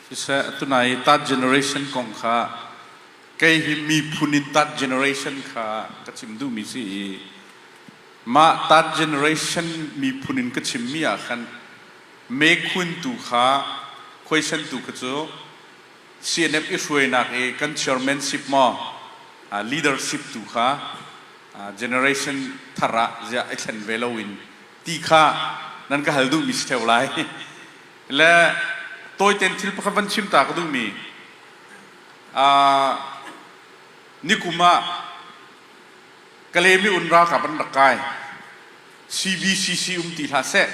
Siseh, tunai third generation kong kha kei hi miphun in third generation kha ka chim duhmi si i mah third generation miphun in ka chimmi ah khan mekhun tu kha question tu kha cu CNF i hruainak i kan chairmanship maw leadership tu kha generation thar ah ziah i thlen ve loin ti kha nan ka hal duhmi si theo lai. Le tawiten thil pakhat van chim ta ka duhmi nikum ah Kalemi un ralkap an rak kai. CBCC um ti hlah seh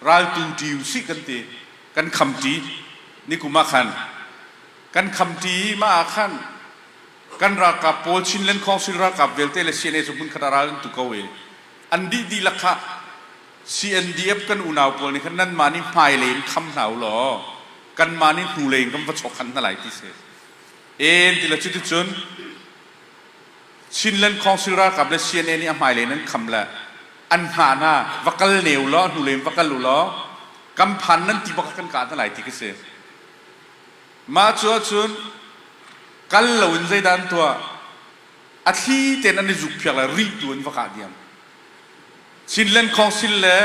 raltu ṭi usih kan ti. Kan kham ṭi. Nikum ah khan kan kham ṭi i mah ah khan kan ralkap pawl Chinland Council ralkap vialte le CNA cu hmunkhat ah ral an tu ko i an dih dihlak kha CNDF kan unau pawl nih khan nanmah nih hmailei in kham hna u law kanmah nih hnulei in kan va chawk han hna lai ti si. En ti le cuticun Chinland Council ralkap le CNA nih a hmailei in an kham le an hngah hna va kal ne u law hnulei in va kal u law kan phan nan ti bak kan kah hna lai ti ka si. Mah cu ahcun kal loin zeidah an tuah? A thli tein an i zukphiak le rih tu an va kah diam. Chinland Council le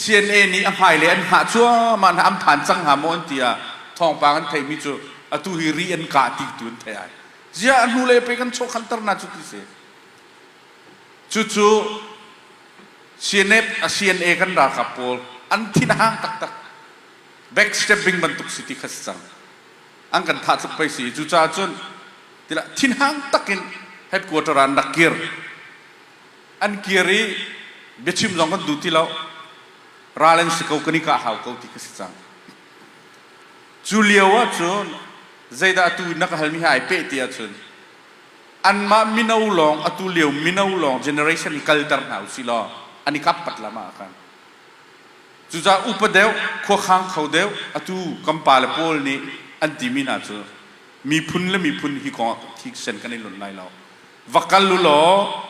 CNA nih a hmailei an hngah cuahmah hna an phan cang hnga maw an ti ah thawngpang an theihmi cu atu hi ri an kah ti tu an theih ai. Ziah a hnulei pe kan chawkhanter hna cu ti si. Cucu CNF a CNA kan ralkap pawl an thin a hang taktak. Backstabbing bantuk si ti kha si cang. An kan thah tluk pei si. Cucaah cun tila thinhang takin headquarter ah an rak kir. An kir i biachim zong kan duh ti lo. Ral an si ko kan i kah hau ko ti kha si cang. Cu lio ah cun zeidah atu na ka halmi he ai peh ti ahcun anmah mino lawng atu lio mino lawng generation kalter hna usih law an i kap pat lam ah khan Cucaah upa deuh, khuakhang kho deuh atu kan pale pawl nih an timi hna cu miphun le miphun hi kong ah thisen kan i lonh lai lo. Va kal u law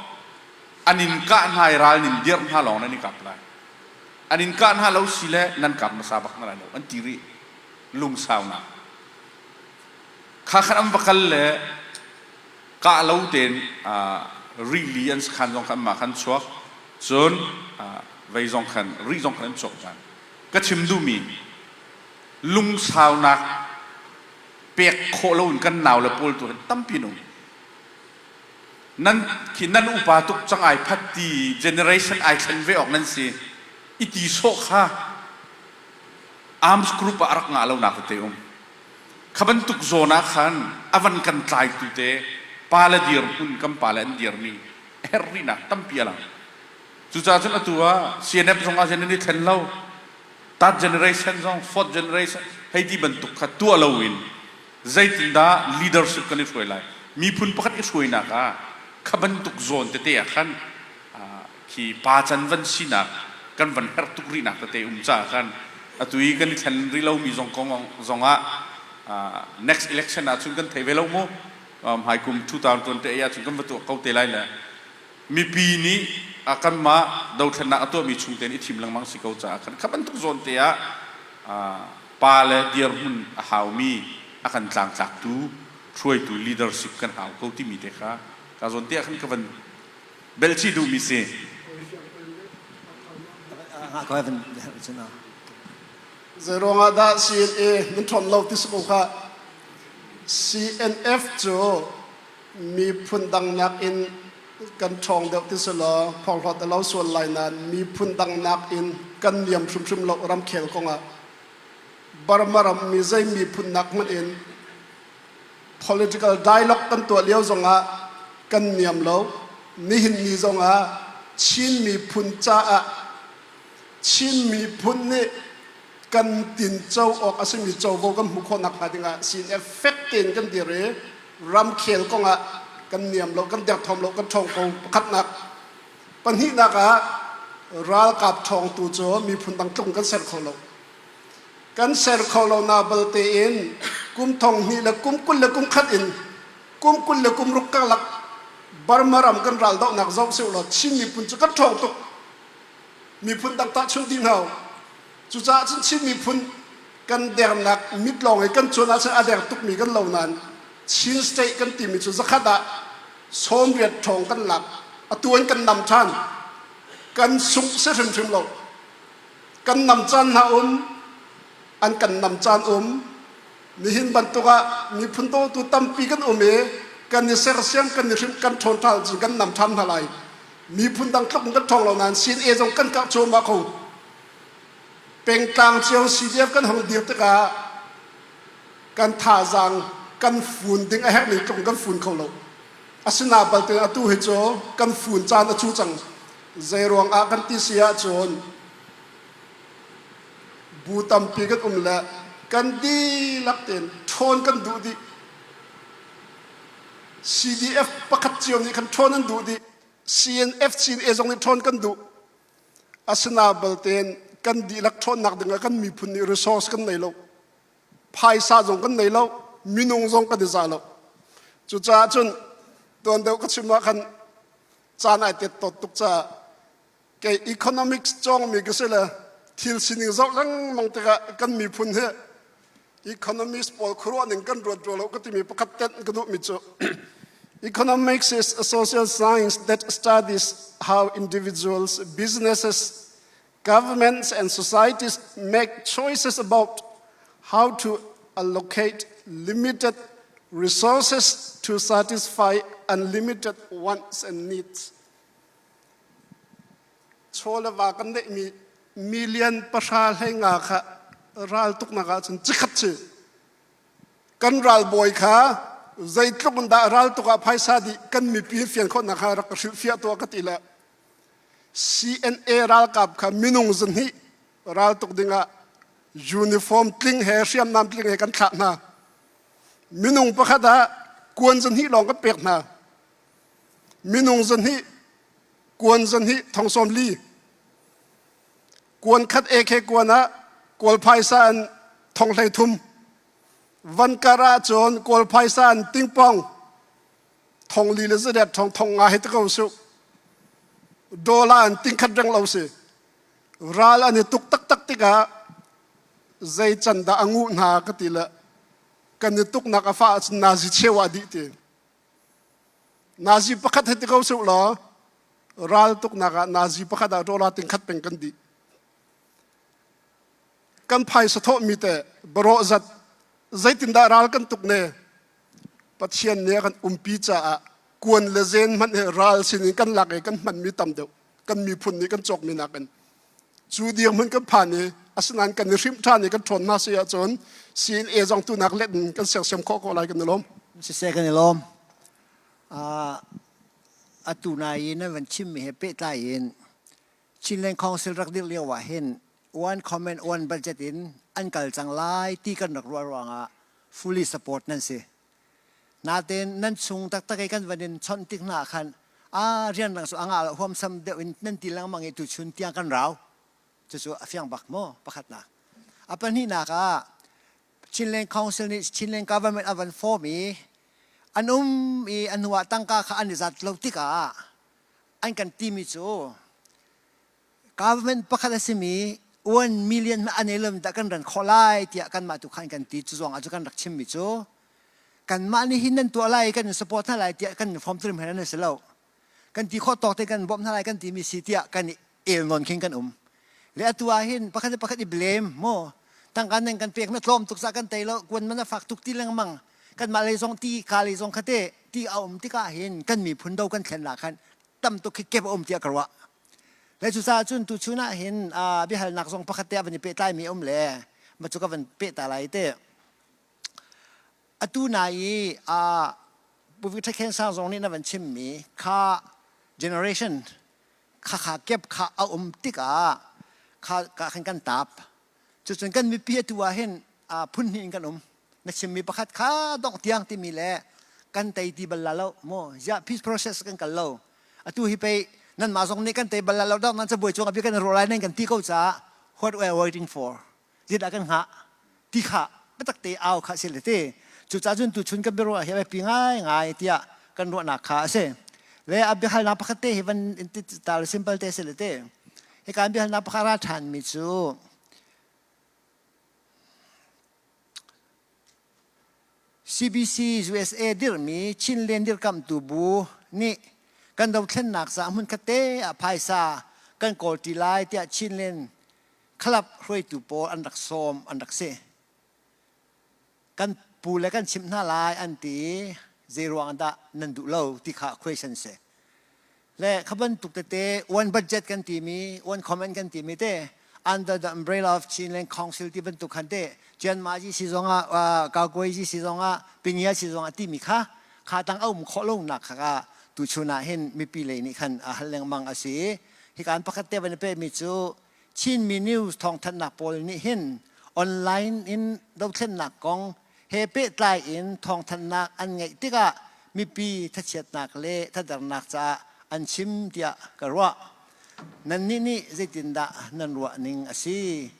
an in kah hna i ral nin dirh hna lawng nan i kap lai. An in kah hna lo si le nan kap hmasa bak hna lai lo an ti rih. Lungsaunak. Kha khan an va kal le kah lo tein rili an sakhan zong kha anmah khan chuak. Cun vei zong khan rih zong khan an chuak ṭhan. Ka chim duhmi lungsaunak pek khawh loin kan naule pawl tu hin tampi an um. Nan khi nan upa tuk cang ai phat ti generation ai thlen ve awk nan si. I ti sawh kha arms group ah a rak ngah lonak tete um. Kha bantuk zawn ah khan a van kan tlaitu te pale dirhmun kan pale an dirmi a herh rihnak tampi a lang. Cucaah cun atu ah CNF zong ah hin an i thlen lo. Third generation zong fourth generation hei ti bantuk kha tuah loin zeitindah leadership kan i hruai lai. Miphun pakhat i hruainak ah kha bantuk zawn tete ah khan khi pa can van sinak kan van herh tuk rihnak tete um caah khan atu i kan i thlen rih lomi zong kong zong ah next election ah cun kan thei ve lo mu. Hmaikum 2028 ahcun kan va tuah ko te lai le mipi nih kanmah dothlennak a tuahmi chung tein i thim lengmang si ko caah khan kha bantuk zawn te ah pa le dirhmun a haumi a kan tlangtlaktu hruaitu leadership kan hau ko timi te kha ka zawn te ah khan ka van belchih duhmi si. Zeiruang ah dah CNA nan ṭhawn lo ti si ko kha. CNF cu miphun dang nakin kan ṭhawng deuh ti si law phorhlawt a lo sual lai nain miphun dang nakin kan niam hrimhrim lo ramkhel kongah. Burma ram mi zei miphun nak hmanh in political dialogue kan tuah lio zongah kan niam lo. Nihin ni zongah Chin miphun caah Chin miphun nih kan tinco awk a simi covo kan hmuh khawh nakhnga dingah CNF fek tein kan dir i ramkhel kongah kan niam lo, kan derthawm lo, kan ṭhawng ko. Pakhatnak. Pahnihnak ah ralkap ṭhawngtu cu miphun dang tlung kan ser kho lo. Kan ser kho lo na balte in kum thong hnih le kum 20 le kum khat in kum 20 le kum ruk karlak Burma ram kan ral dohnak zoh sih law Chin miphun cu kan ṭhawng tuk. Miphun dang tahchunh dih hna. Cucaah cun Chin miphun Kan dernak mit lawng i kan cuan ahcun a der tukmi kan lo nain Chin State kan timi cu zakhat ah 80 ṭhawng kan lak. Atu an kan nam ṭhan. Kan sungh si hrimhrim lo. Kan nam caan hna um, an kan nam caan um. Nihin bantuk ah miphun dawtu tampi kan um i kan i sersiam, kan i hrimh, kan ṭhawn ṭhan cun kan nam ṭhan hna lai. Miphun dang tluk in kan ṭhawng lo nain CNA zong kan karh cuahmah kho. Pengtlang cio CDF kan hung dir tikah kan thazaang kan fun ding a herh ning tluk in kan fun kho lo. Asina balte atu hi cu kan fun caan a cu cang. Zeiruang ah kan ti si ahcun bu tampi kan um le kan dihlak tein ṭhawn kan duh dih. CDF pakhat cio nih khan ṭhawn an duh dih. CNF CNA zong nih ṭhawn kan duh. Asina baltein kan dihlak ṭhawnnak dingah kan miphun nih resource kan nei lo. Phaisa zong kan nei lo. Minung zong kan i za lo. Cucaah cun tuan deuh ka chim ah khan caan ai tet tot tuk caah kei economics cawngmi ka si le thil sining zoh lengmang tikah kan miphun hi economics pawl khuaruah ning kan ruat rua lo ka timi pakhat tenh ka duhmi cu economics is a social science that studies how individuals businesses governments and societies make choices about how to allocate limited resources to satisfy unlimited wants and needs. Chaw le va kan neihmi million 15 kha ral tuknak ahcun cikhat si. Kan ralbawi kha zeitluk in dah ral tuk ah phaisa dih kan mipi fian khawhnak kha rak ka hrilhfiah tuah ka ti le CNA ralkap kha minung zahnih raltuk dingah uniform tling he hriamnam tling he kan thlah hna. Minung pakhat ah kuan zahnih lawng kan pek hna. Minung zahnih kuan zahnih thong sawm li. Kuan khat AK kuan ah kawl phaisa in thong hlei thum. Van kar ah cun kawl phaisa in tingpong thong li le zadet thong thong nga hi te ko su. Dollar in tingkhat reng lo si. Ral an i tuk taktak tikah zei can dah a nguh hna ka ti le kan i tuknak a fah ahcun nazi cheu ah dih ti. Nazi pakhat hei ti ko su law ral tuknak ah nazi pakhat ah dollar tingkhat peng kan dih. Kan phaisa thawhmi te barawh zat zeitindah ral kan tuk ne Pathian nih a kan umpi caah kuan le zen hmanh hi ral sinin kan lak i kan hmanmi tam deuh kan miphun nih kan cawkmi nakin cu dirhmun kan phan i asinain kan i hrimh ṭhan i kan ṭhawn hna si ahcun CNA zong tunak let in kan sersiam khawh ko lai kan i lawm. Siseh kan i lawm. Uh, atu nai in nan van chimmi he pehtlai in Chinland Council rak dirh lio ah hin one comment one budget in an kal cang lai ti kan rak ruah ruangah fully support nan si. Natein nan chung taktak i kan van in chawnh tik hna khan a rianrang cu a ngah lo huamsam deuh in nan ti lengmang i tuchun tiang kan rau. Cucu a fiang bak maw pakhatnak. A pahnihnak ah Chinland Council nih Chinland government a van form i an um i a hnu ah tangka kha an i zat lo tikah an kan timi cu government pakhat a simi 1 million hmanh an ei lo dah kan ran khawh lai tiah kanmah tu khan kan ti cu zong ah cu kan rak chimmi cu kanmah nih hin nan tuah lai kan in support hna lai tiah kan in form trim hen an si lo kan ti khawh tawk te kan bawmh hna lai kan timi si tiah kan i el nawn khin kan um le atu ah hin pakhat le pakhat i blame mo tangka nan kan pek na tlawm tuk sa kan tei lo kuan man a fak tuk ti lengmang kanmah lei zong ti ka lei zong khate ti a um tikah hin kan miphun do kan thlen la khan tam tuk khi kep a um tiah ka ruah Le cucaah cun tuchun ah hin biahalnak zong pakhat te a van i pehtlaimi a um le ma cu ka van peh ta lai te. Atu nai i Pu Victor Khen Sang zong nih na van chimmi kha generation kha kha kep kha a um tikah kha ka khan kan tap. Cucun kan mipi atu ah hin phun hnih in kan um. Na chimmi pakhat kha dongh tiang timi le kan tei ti bal la lo maw ziah peace process kan kal lo atu hi pei nanmah zong nih kan tei bal la lo dok nan cabuai cung ah bia kan ruah lai nan kan ti ko caah what we are waiting for zeidah kan hngah ti kha biatak te au kha si le ti cucaah cun tuchun kan biaruah hi a biapi ngaingai tiah kan ruahnak kha a si le a biahalnak pakhat te hi van ta simple te si le ti hika biahalnak pakhat ra ṭhanmi cu. CBC USA dirhmi Chinland dirkamhtu bu nih kan dothlennak caah hmunkhat te ah phaisa kan kawl ṭi lai tiah Chinland Club hruaitu pawl an rak sawm an rak si. Kan pu le kan chimh hna lai an ti i zeiruang dah nan duh lo ti kha question si. Le kha bantuk tete one budget kan timi, one comment kan timi te under the umbrella of Chinland Council ti bantuk khan te Chianmaji si zongah Kaukwaiji si zongah Pinya si zongah timi kha kha tang a um khawh lo nak kha ka tuchun ah hin mipi lei nih khan a hal lengmang a si. Hikan pakhat te van pe mi cu Chinmi news thawngthanhnak pawl nih hin online in dothlennak kong he pehtlai in thawngthanhnak an ngeih tikah mipi thachiatnak le thadernak caah an chim tiah ka ruah. Nannih nih zeitindah nan ruah ning a si?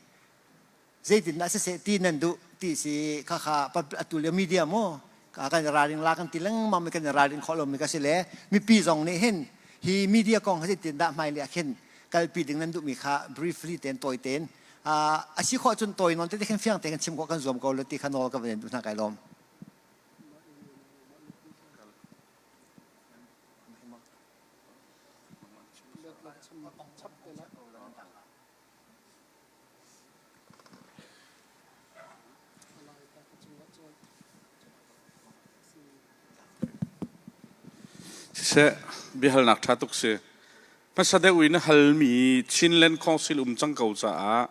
Zeitindah siseh ti nan duh ti si khakha atu lio media mu kan ralring la kan ti lengmang mi kan ralring khawh lomi ka si le mipi zong nih hin hi media kong hi zeitindah hmailei ah khin kalpi ding nan duhmi kha briefly ten tawi ten a si khawh cun tawi nawn te khin fiang te kan chim khawh kan zuam ko lo ti kha nawl ka van duh hna kai lawm. Siseh, biahalnak ṭha tuk si. Hmasa deuh in halmi Chinland Council um cang ko caah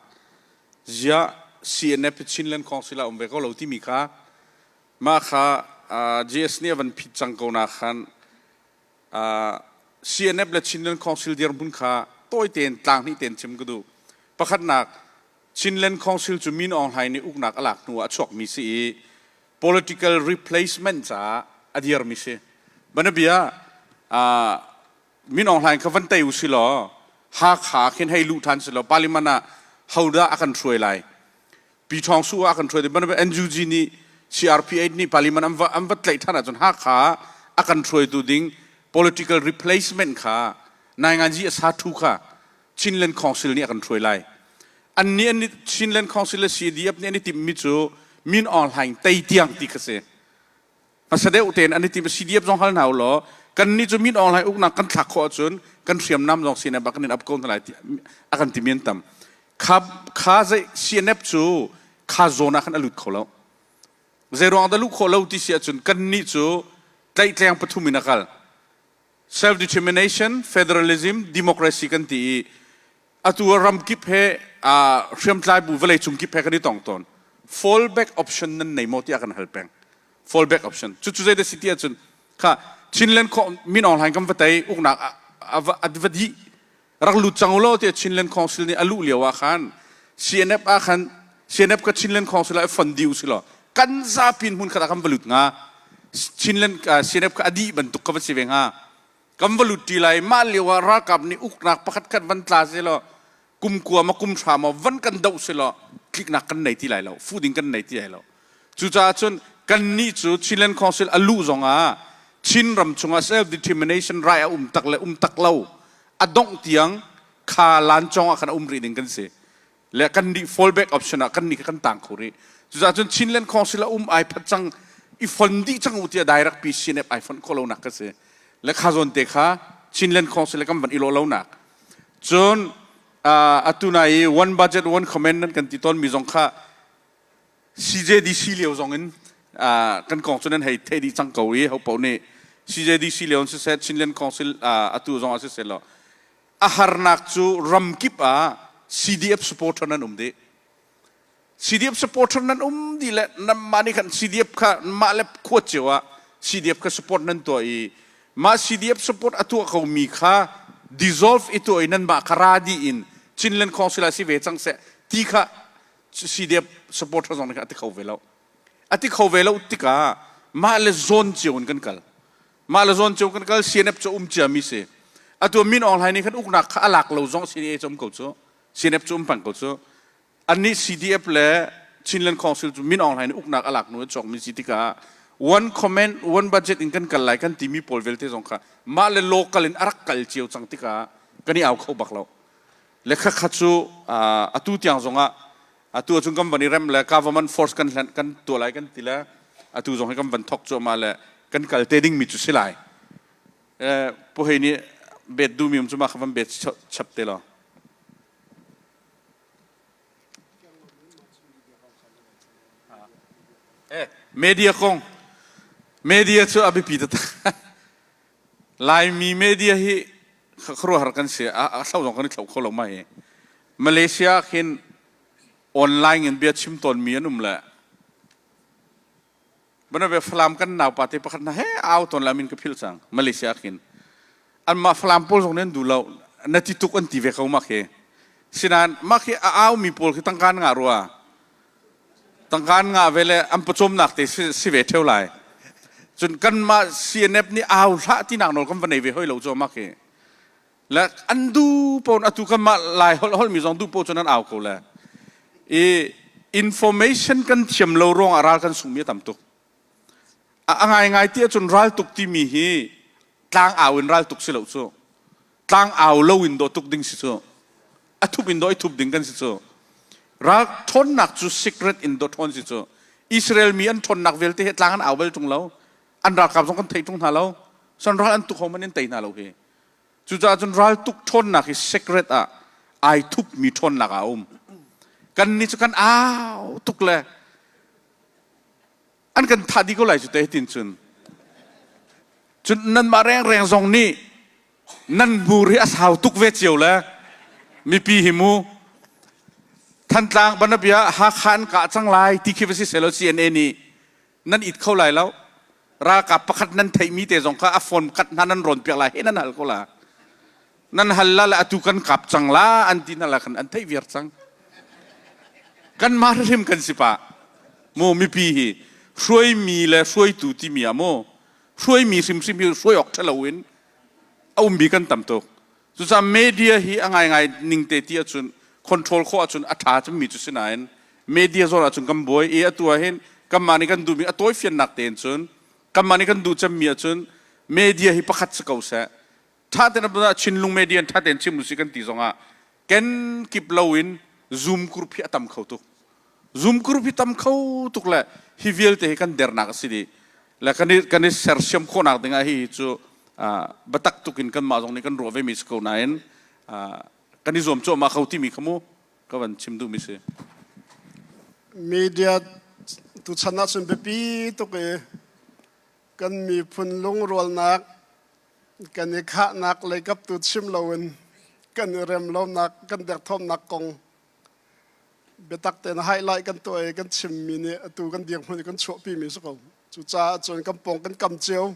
ziah CNF Chinland Council ah um ve ko lo timi kha mah kha GS nih a van phit cang ko na khan CNF le Chinland Council dirhmun kha tawi tein tlang hnih tein chim ka duh. Pakhatnak, Chinland Council cu Min Aung Hlaing nih uknak a lak hnu ah a chuakmi si i political replacement caah a dirmi si. Banabia, Min Aung Hlaing kha van tei u si law Hakha khin hei luh ṭhan si law parliament ah hodah a kan hruai lai? Pi Ṭhawng Su ah kan hruai bantuk NUG nih CRPH nih parliament an va an va tlaih ṭhan ahcun Hakha a kan hruaitu ding political replacement kha Nainganzi a sa ṭhu kha Chinland Council nih a kan hruai lai. Annih an Chinland Council le CDF nih an i timhmi cu Min Aung Hlaing tei tiang ti kha si. Hmasa deuh tein an i tim CDF zong hal hna u law kannih cu Min Aung Hlaing uknak kan thlak khawh ahcun kan hriamnam zong CNF ah kan in ap ko hna lai ti a kan timi an tam. Kha kha zei CNF cu kha zawn ah khan a lut kho lo. Zei ruang dah luh khawh lo ti si ahcun kannih cu tlaihtleng pathum in a kal. Self determination, federalism, democracy kan ti i atu ah ramkip he hriamtlai bu vawlei cung kip he kan i tong tawn. Fallback option nan nei maw tiah kan hal peng. Fallback option. Cucu zei dah si ti ahcun kha Chinland Min Aung Hlaing kan va tei uknak a va dih rak lut cang u law tiah Chinland Council nih a luh lio ah khan CNF ah khan CNF ka Chinland Council ah fund dih u si law kan zapi in hmun khat ah kan va lut hnga. Chinland CNF kha a dih bantuk ka va si ve hnga. Kan va lut ṭi lai mah lio ah ralkap nih uknak pakhat khat van tla seh law kum kua ma kum hra maw van kan doh seh law tliknak kan nei ti lai lo fu ding kan nei ti lai lo cucaah cun kannih cu Chinland Council a luh zong ah Chin ram chungah self determination right a um tak le um tak lo a dongh tiang kha lan cong ah khan a um rih ding kan si le kan nih fallback option ah kan nih kan tang kho rih cucaah cun Chinland Council a um ai phat cang i fon dih cang u tiah direct pi CNF ai fonh khawh lo nak ka si le kha zawn te kha Chinland Council le kan van i lo lo nak cun atu na i one budget one comment nan kan ti tawn mi zong kha CJDC lio zong in kan kong cu nan hei thei dih cang ko i ho paoh nih CJDC lio in siseh Chinland Council atu zong ah siseh law a harnak cu ramkip ah CDF supporter nan um dih. CDF supporter nan um dih le nanmah nih khan CDF kha mah le khua cio ah CDF kha support nan tuah i mah CDF support a tuah ko mi kha dissolve i tuah i nanmah kha ra dih in Chinland Council ah si ve cang seh ti kha CDF supporter zong nih khan a ti kho ve lo. A ti kho ve lo tikah mah le zawn cio in kan kal. Mah le zawn cio kan kal CNF cu um ciami si. Atu Min Aung Hlaing nih khan uknak kha a lak lo zong CNA cu um ko cu. CNF cu um peng ko cu. Annih CDF le Chinland Council cu Min Aung Hlaing nih uknak a lak hnu a cawkmi si tikah one comment one budget in kan kal lai kan timi pawl vialte zong kha mah le local in a rak kal cio cang tikah kan i au kho bak lo. Le khakha cu atu tiang zongah atu ahcun kan van i rem le government force kan hlen kan tuah lai kan ti le. Atu zong hi kan van thok cuahmah le kan kal te dingmi cu si lai. Pu Hei nih bet duhmi um cu mah kha van bet chap te law. Media kong media cu a biapi taktak. Laimi media hi khuaruahhar kan si. A thlo zong kan i thlo kho lo ma hi. Malaysia khin online in bia chim tawnmi an um le Banabe Falam kan naupa te pakhat na he au tawn la min ka philh cang Malaysia khin. Anmah Falam pawl zong nih an duh lo. Na ti tuk an ti ve ko mak hi. Sinain mak hi a au mi pawl khi tangka an ngah rua. Tangka an ngah ve le an pawcawmnak te si, si ve theo lai. Cun kanmah CNF nih au hlah tinak nawl kan va nei ve hoi lo cu mak hi. Le an du pon atu kanmah lai holh holhmi zong du po cun an au ko le. I information kan thiam lo ruangah ral kan sungmi a tam tuk. A ngaingai ti ahcun ral tuk timi hi tlang au in ral tuk si lo cu. Tlang au lo in dawh tuk ding si cu. A thup in dawh i thup ding kan si cu. Ral ṭhawnnak cu secret in dawh ṭhawn si cu. Israel mi an ṭhawnnak vialte hi tlang an au bal ṭung lo. An ralkap zong kan thei ṭung hna lo. San ral an tuk ho man in tei hna lo hi. Cucaah cun raltuk ṭhawnnak hi secret ah ai thupmi ṭhawnnak ah a um. Kannih cu kan au tuk le an kan thah dih ko lai cu te hitin cun. Cun nanmah rengreng zong nih nan hmur hi a sau tuk ve cio le mipi hi mu Thantlang banabia Hakha an kah cang lai ti khi va si selaw CNA nih nan it kho lai lo ralkap pakhat nan theihmi te zong kha a phone kat hna nan rawn piak lai he nan hal ko la nan hal la le atu kan kap cang la an ti na la khan an theih viar cang kan mah hrim kan si pa mu mipi hi hruaimi le hruaitu timi ah mu hruaimi hrimhrim hi hruai awk ṭhalo in a ummi kan tam tuk Cucaah media hi a ngaingai ning te ti ahcun control khawh ahcun a ṭha cemmi cu si nain media zawn ahcun kan buai i atu ah hin kanmah nih kan duhmi a tawifiannak tein cun kanmah nih kan duh cemmi ahcun media hi pakhat si ko seh. Ṭha tein a Chinlung media in ṭha tein chim usih kan ti zongah kenkip loin Zoom group hi a tam kho tuk. Zoom group hi tam kho tuk le hi vialte hi kan dernak a si dih. Le kan i, kan i sersiam khawhnak dingah hi cu biatak tuk in kanmah zong nih kan ruah vemi si ko nain kan i zuam cuahmah kho timi kha mu ka van chim duhmi si. Media tuchan ahcun biapi tuk i kan miphun lungrualnak kan i khahnak leikap tu chim loin kan i rem lonak kan derthawmnak kong biatak tein highlight kan tuah i kan chimmi nih atu kan dirhmun i kan chuahpimi si ko. Cucaah cun kan pawng kan kam cio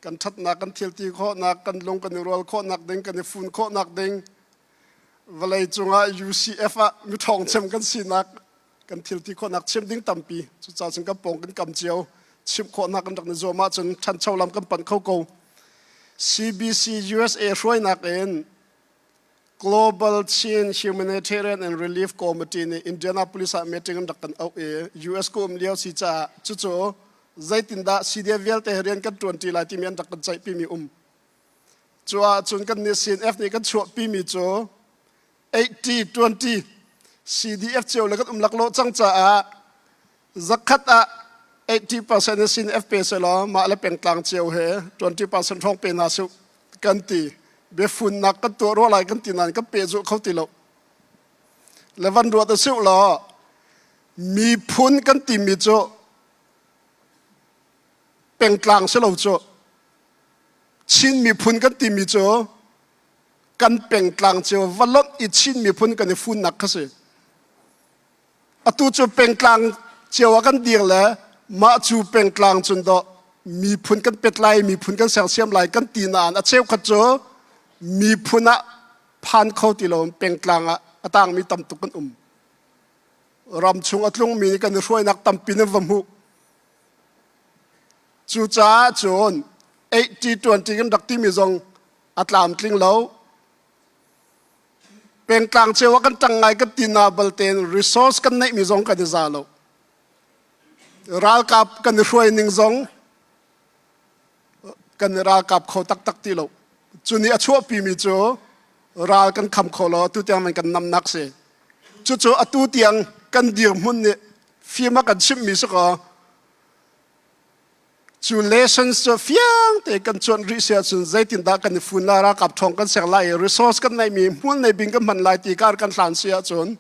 kan ṭhatnak kan thilti khawhnak kan lung kan i rual khawhnak ding kan i fun khawhnak ding vawlei cungah UCF ah miṭhawng cem kan sinak kan thilti khawhnak chim ding tampi cucaah cun kan pawng kan kam cio chimh khawhnak kan rak ni zuam ahcun ṭhancho lam kan panh kho ko. CBC USA hruainak in Global Chin Humanitarian and Relief Committee nih Indianapolis ah meeting an rak kan auh i US ka um lio si caah cucu zeitindah CDF vialte he rian kan ṭuanṭi lai timi an rak kan ceihpimi um. Cu ahcun kan nih CNF nih kan chuahpimi cu 80-20 CDF cio le kan um laklawh cang caah zakhat ah 80% in CNF pe selaw mah le pengtlang cio he 20% hrawng pe hna su kan ti biafunnak kan tuah rua lai kan ti nain kan pehzulh kho ti lo le van ruat a siu law miphun kan timi cu pengtlang si lo cu Chin miphun kan timi cu kan pengtlang cio va lonh i Chin miphun kan i funnak kha si Atu cu pengtlang cio ah kan dir le mah cu pengtlang cun dawh miphun kan pet lai, miphun kan sersiam lai kan ti nain a cheukhat cu miphun ah phan kho ti lo pengtlang ah a tangmi tam tuk kan um. Ram chung a tlungmi nih kan i hruainak tampi nan va hmuh. Cucaah cun 80-20 kan rak timi zong a tlamtling lo. Pengtlang cio ah kan ṭang ngai kan ti na balte resource kan neihmi zong kan i za lo. Ralkap kan i hruai ning zong kan i ralkap kho taktak ti lo. Cu nih a chuahpimi cu ral kan kham kho lo atu tiang man kan namnak si. Cucu atu tiang kan dirhmun nih fim a kan chimhmi si kaw. Cu lessons cu fiang te kan cuanh rih si ahcun zeitindah kan i fun lai, ralkap ṭhawng kan ser lai i resource kan neihmi hmual nei bing kan hman lai ti kar kan hlan si ahcun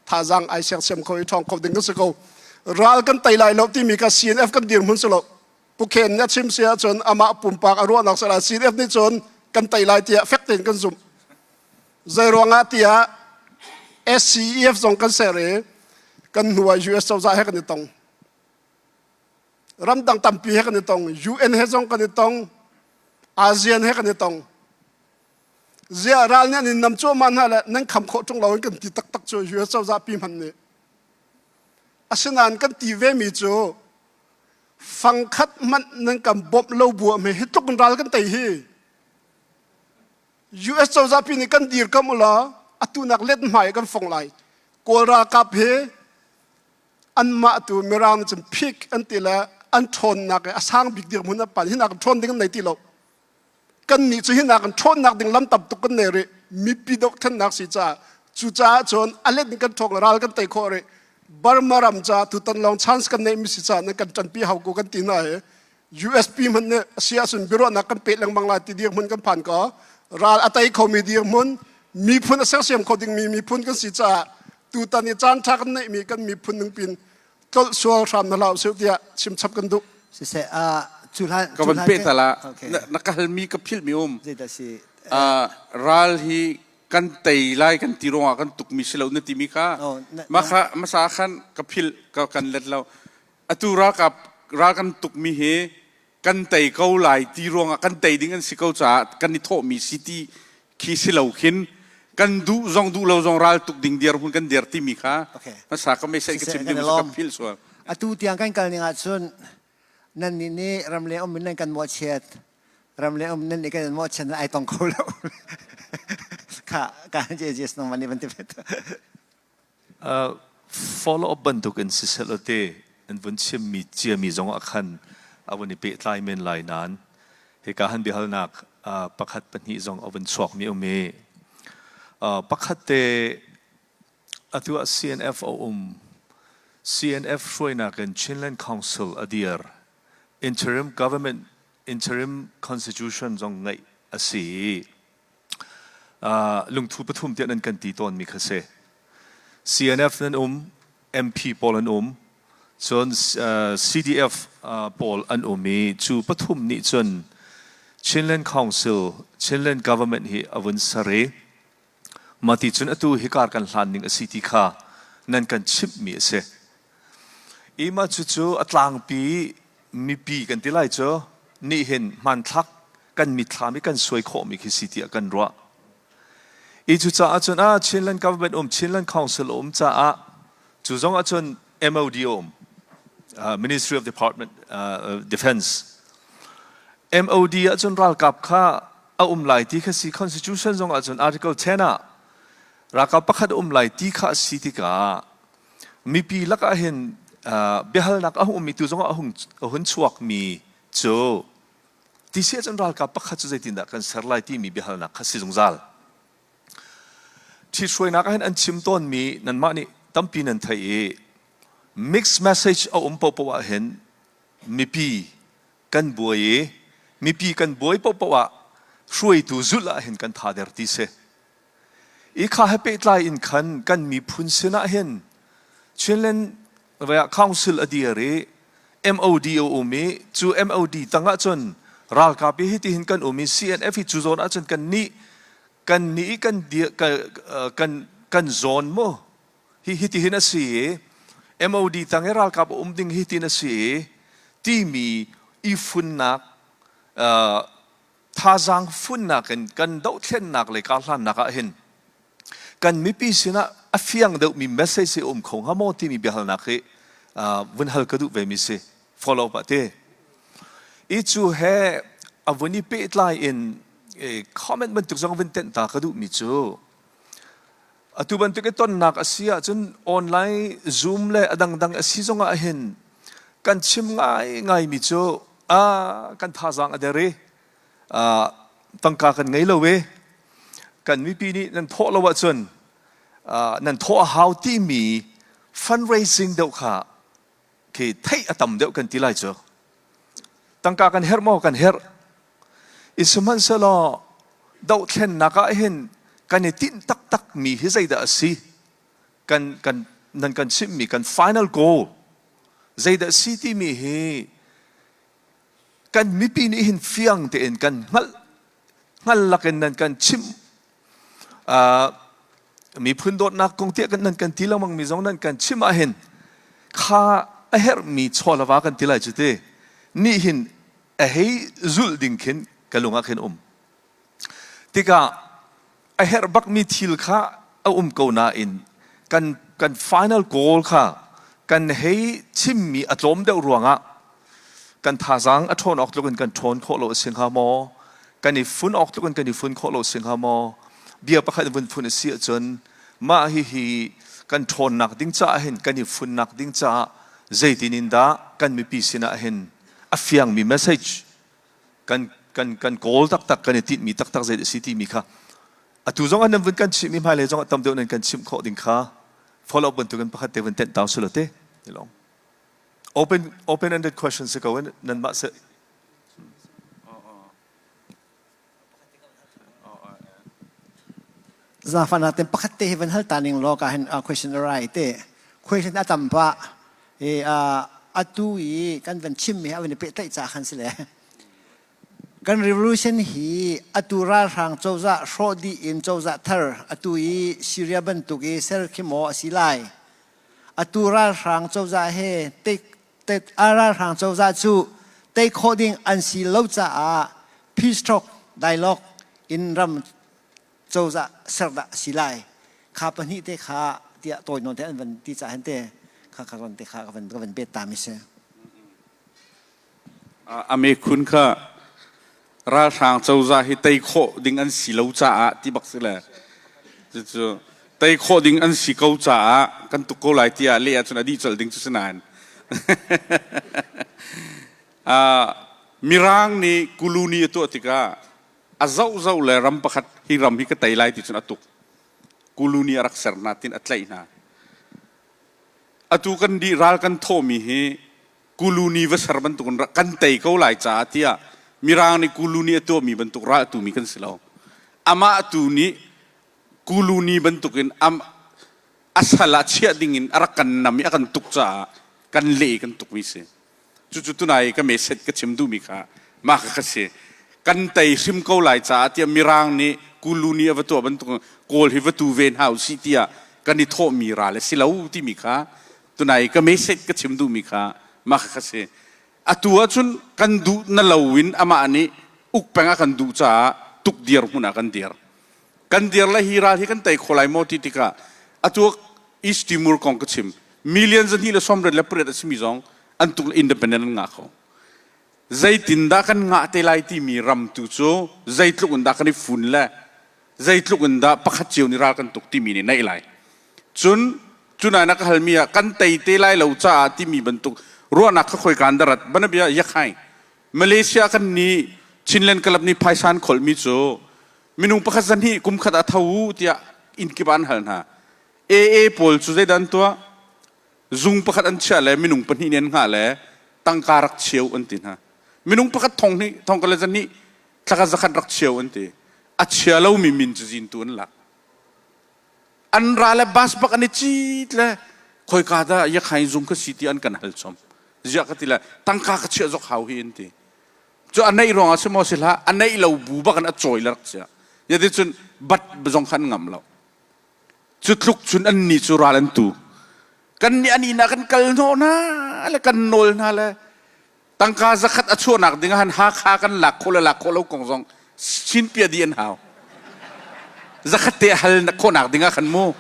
thazaang ai sersiam kho i ṭhawng kho ding kan si ko. Ral kan tei lai lo timi kha CNF kan dirhmun si lo. Pukhen nih a chim si ahcun amah pumpak a ruahnak si lai. CNF nih cun kan tei lai tiah fek tein kan zumh. Zei ruangah tiah SCEF zong kan ser i kan hnu ah US cozah he kan i tong. Ramdang tampi he kan i tong. UN he zong kan i tong. ASEAN he kan i tong. Ziah ral nih an in nam cuahmah hna le nan kham khawh ṭung lo in kan ti taktak cu US cozah pi hmanh nih. Asinain kan ti vemi cu fangkhat hmanh nan kan bawmh lo bu ah hi tluk in ral kan tei hi. US cozah pi nih kan dirkamh u law atu nak let hmai kan fong lai. Kawl ralkap hi anmah tu Mirang nih cun peak an ti le an ṭhawnnak i a sang bik dirhmun an pan hinak ṭhawn ding an nei ti lo. Kannih cu hinak in ṭhawnnak ding lam tam tuk kan nei rih. Mipi dohthlennak si caah cucaah cun a let in kan ṭhawng ral kan tei khawh rih. Burma ram caah tutan lawng chance kan neih mi si caah nan kan ṭanpi hau ko kan ti hna i USP hmanh nih a si ahcun biaruahnak kan peh lengmang lai ti dirhmun kan phan ko. Ral a tei khomi dirhmun, miphun a sersiam kho dingmi miphun kan si caah tutan i caan ṭha kan neihmi kan miphun ningpin tlolh sual hram na hlah usih tiah chimchap kan duh. Siseh, uh, cu hlan ka van peh tala na ka halmi ka philhmi um. Zeidah si? Ral hi kan tei lai kan ti ruangah kan tukmi si lo na timi kha mah kha hmasa khan ka philh ka kan let lo Atu ralkap ral kan tukmi hi kan tei ko lai ti ruangah kan tei ding an si ko caah kan i thawhmi si ti khi si lo khin kan duh zong duh lo zong ral tuk ding dirhmun kan dir timi kha hmasa ka message ka chim ding ka philh sual. Atu tiang kan kal ning ahcun nan nih nih ramleng um in nan kan mawhchiat ramleng um nan nih kan mawhchiat ai tong kho lo kha ka JJS nang mani ban ti Follow up bantukin siseh te an vun chimmi ciami zongah khan a vun i pehtlai men lai nain hika han biahalnak pakhat pahnih zong a vun chuakmi um i pakhat te atu ah CNF a um CNF hruainak in Chinland Council a dir interim government interim constitution zong ngeih a si i lungthu pathum tiah nan kan ti tawnmi kha si. CNF nan um, MP pawl an um, cun CDF pawl an um i cu pathum nih cun Chinland Council, Chinland Government hi a vun ser i mah ti cun atu hikar kan hlan ning a si ti kha nan kan chimhmi a si. I mah cucu a tlangpi mipi kan ti lai cu nih hin hmanthlak kan mitthlam i kan suai khawhmi khi si tiah kan ruah. I cucaah cun ah Chinland government um Chinland Council um caah cu zong ahcun MOD um Ministry of Department Defense MOD ahcun ralkap kha a um lai ti kha si Constitution zong ahcun Article 10 ah ralkap pakhat um lai ti kha a si tikah mipi lakah hin biahalnak a hung ummi tu zongah a hung a hun chuakmi cu ti si ahcun ralkap pakhat cu zeitindah kan ser lai timi biahalnak kha si zungzal. Ṭhithruainak ah hin an chim tawnmi nanmah nih tampi nan theih i mixed message a um paohpaoh ah hin mipi kan buai i mipi kan buai paohpaoh ah hruaitu zulh ah hin kan tha der ti si. I kha he pehtlai in khan kan miphun sinah hin Chinland Council a dir i MOD a um i cu MOD tangah cun ralkap hi hitihin kan um i CNF hi cu zawn ahcun kan nih kan nih kan kan kan zawn mu hi hitihin a si i MOD tang i ralkap a um ding hitin a si i timi i funnak thazaang funnak in kan dohthlennak le karhlannak ah hin kan mipi sinah a fiang deuhmi message hi um kho hnga maw timi biahalnak hi vun hal ka duh ve mi si follow up ah ti i cu he a vun i pehtlai in comment bantuk zong vun tenh ta ka duh mi cu atu bantuk i tonnak a si ahcun online zoom le a dangdang a si zongah hin kan chim ngai ngai mi cu a kan thazaang a der i tangka kan ngei lo i kan mipi nih nan thawh lo ahcun nan thawh a hau timi fundraising deuh kha khi theih a tam deuh kan ti lai cu. Tangka kan herh maw? Kan herh. I sihmanhsehlaw dohthlennak ah hin kan i tinh taktak mi hi zeidah a si? Kan kan nan kan chimhmi kan final goal zeidah a si timi hi kan mipi nih hin fiang tein kan hngalh hngal lakin nan kan chimh miphun dawtnak kong tiah nan kan ti lengmang mi zong nan kan chimh ahhin kha a herhmi chaw le va kan ti lai cu ti nih hin a hei zulh ding khin ka lung ah khin um tikah a herh bakmi thil kha a um ko nain kan kan final goal kha kan hei chimmi a tlawm deuh ruangah kan thazaang a ṭhawn awk tluk in kan ṭhawn khawh lo a si hnga maw? Kan i fun awk tluk in kan i fun khawh lo a si hnga maw? Bia pakhat in vun fun a si ahcun mah hihi kan ṭhawnnak ding caah hin kan i funnak ding caah zeitin in dah kan mipi sinah hin a fiangmi message kan kan kan kawl taktak kan i tinhmi taktak zei a si timi kha atu zong ah nan vun kan chimh i hmailei zong ah tam deuh nan kan chimh khawh ding kha follow up bantukin pakhat te vun tenh tau silo te long open open ended question si ko in nan mah se Zafana ten pakhat te hi van hal ta ning law ka hin question arai te question a tam pa e atu i kan van chim mi a van i pehtlaih ca khan si le kan revolution hi atu ralhrang cozah hrawh dih in cozah thar atu i Syria bantuk i ser khi maw a si lai atu ralhrang cozah he ralhrang cozah cu tei khawh ding an si lo caah peace talk dialogue in ram cozah ser dah a si lai kha pahnih te kha tiah tawi nawn te an van ti caah hin te kha kha ron te kha ka van ka van bet ta mi si. A mekhun kha ralhrang cozah hi tei khawh ding an si lo caah ti bak si le cucu tei khawh ding an si ko caah kan tuk ko lai tiah leh ahcun a dih colh ding cu si nain Mirang nih Kuluni a tuah tikah a zohzoh le ram pakhat hi ram hi ka tei lai ti cun a tuk. Kuluni a rak ser hna tin a tlaih hna. Atu kan dih ral kan thawhmi hi Kuluni va ser bantukin kan tei ko lai caah tiah Mirang nih Kuluni a tuahmi bantuk ral a tumi kan si lo. Amah tu nih Kuluni bantukin am a sal ah chiah dingin a rak kan nam i a kan tuk caah kan leh i kan tukmi si. Cucu tunai ka message ka chim duhmi kha mah kha si. Kan tei hrim ko lai caah tiah Mirang nih Kuluni a va tuah bantuk Kawl hi va tu ve hna usih tiah kan i thawhmi ral a si lo timi kha tunai ka message ka chim duhmi kha mah kha si. Atu ahcun kan duh na loin amah nih uk peng a kan duh caah tuk dir hmun ah kan dir. Kan dir le hi ral hi kan tei kho lai maw ti tikah atu East Timor kong ka chim. Million 228 a simi zong an tuk le independent an ngah kho. Zeitindah kan ngah te lai timi ram tu cu zeitluk in dah kan i fun le zeitluk in dah pakhat cio nih ral kan tuk timi nih naih lai. Cun cunai na ka halmi ah kan tei te lai lo caah timi bantuk ruahnak kha khoi kaan darat banabia yakhai Malaysia kan nih Chinland Club nih phaisa an kholhmi cu minung pakhat zan hi kum khat ah tho u tiah inn kip ah an hal hna. AA pawl cu zeidah an tuah? Zung pakhat an chiah le minung pahnih nih an hngah le tangka rak cheu an ti hna. Minung pakhat thong hnih, thong ka le zan hnih, thlaka zakhat rak cheu an ti. A chia lomi min cazin tu an lak. An ra le bus bak an i cit le khoika dah yakhain zung ka si ti an kan hal chom. Ziah ka ti le tangka ka chiah zok hau hi an ti. Cu a neih ruangah si maw si hlah, a neih lo bu bak in a cawi le rak chia. Yati cun bat zong kha an ngam lo. Cu tluk cun annih cu ral an tu. Kannih an inn ah kan kal hnawh hna le kan nawl hna le tangka zakhat a chuahnak ding ah han Hakha kan lak khawh le lak khawh lo kong zong chinpia dih an hau. Zakhat te hal khawhnak ding ah khan mu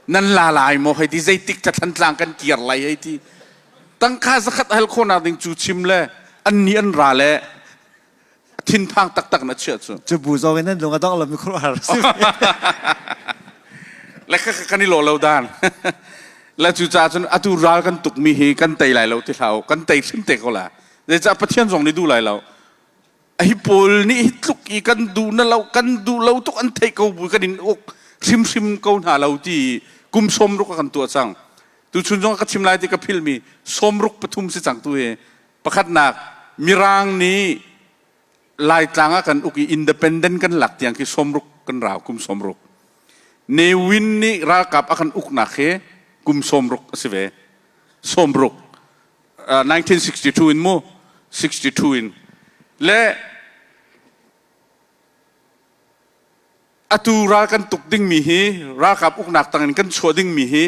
nan la lai maw hei ti zeitik tla Thantlang kan kir lai hei ti tangka zakhat hal khawhnak ding cu chim le annih an ra le thinphang taktak na chiah cu. Cu bu zong in nan lung a dong lo mi khuaruahhar si. Le ka kan i lo lo dan. Le cu ca cun atu ral kan tuk mi hi kan tei lai lo ti hlah kan tei hrim te ko la. Zeicah Pathian zong nih duh lai lo. Hi pawl nih hi tluk i kan duh na lo kan duh lo tuk an theih ko bu kan in uk hrimhrim ko hna lo ti kum 60 kan tuah cang. Tu chun zong ka chim lai ti ka phil mi 63 si cang tu hi. Pakhatnak. Mirang nih Laitlang ah kan uk i independent kan lak tiang khi sawmruk kan rau kum 60. Ne Win nih ralkap a kan uknak hi kum 60 a si ve. 60. 1962 in mu 62 in le atu ral kan tuk dingmi hi ralkap uknak tangin kan chuah dingmi hi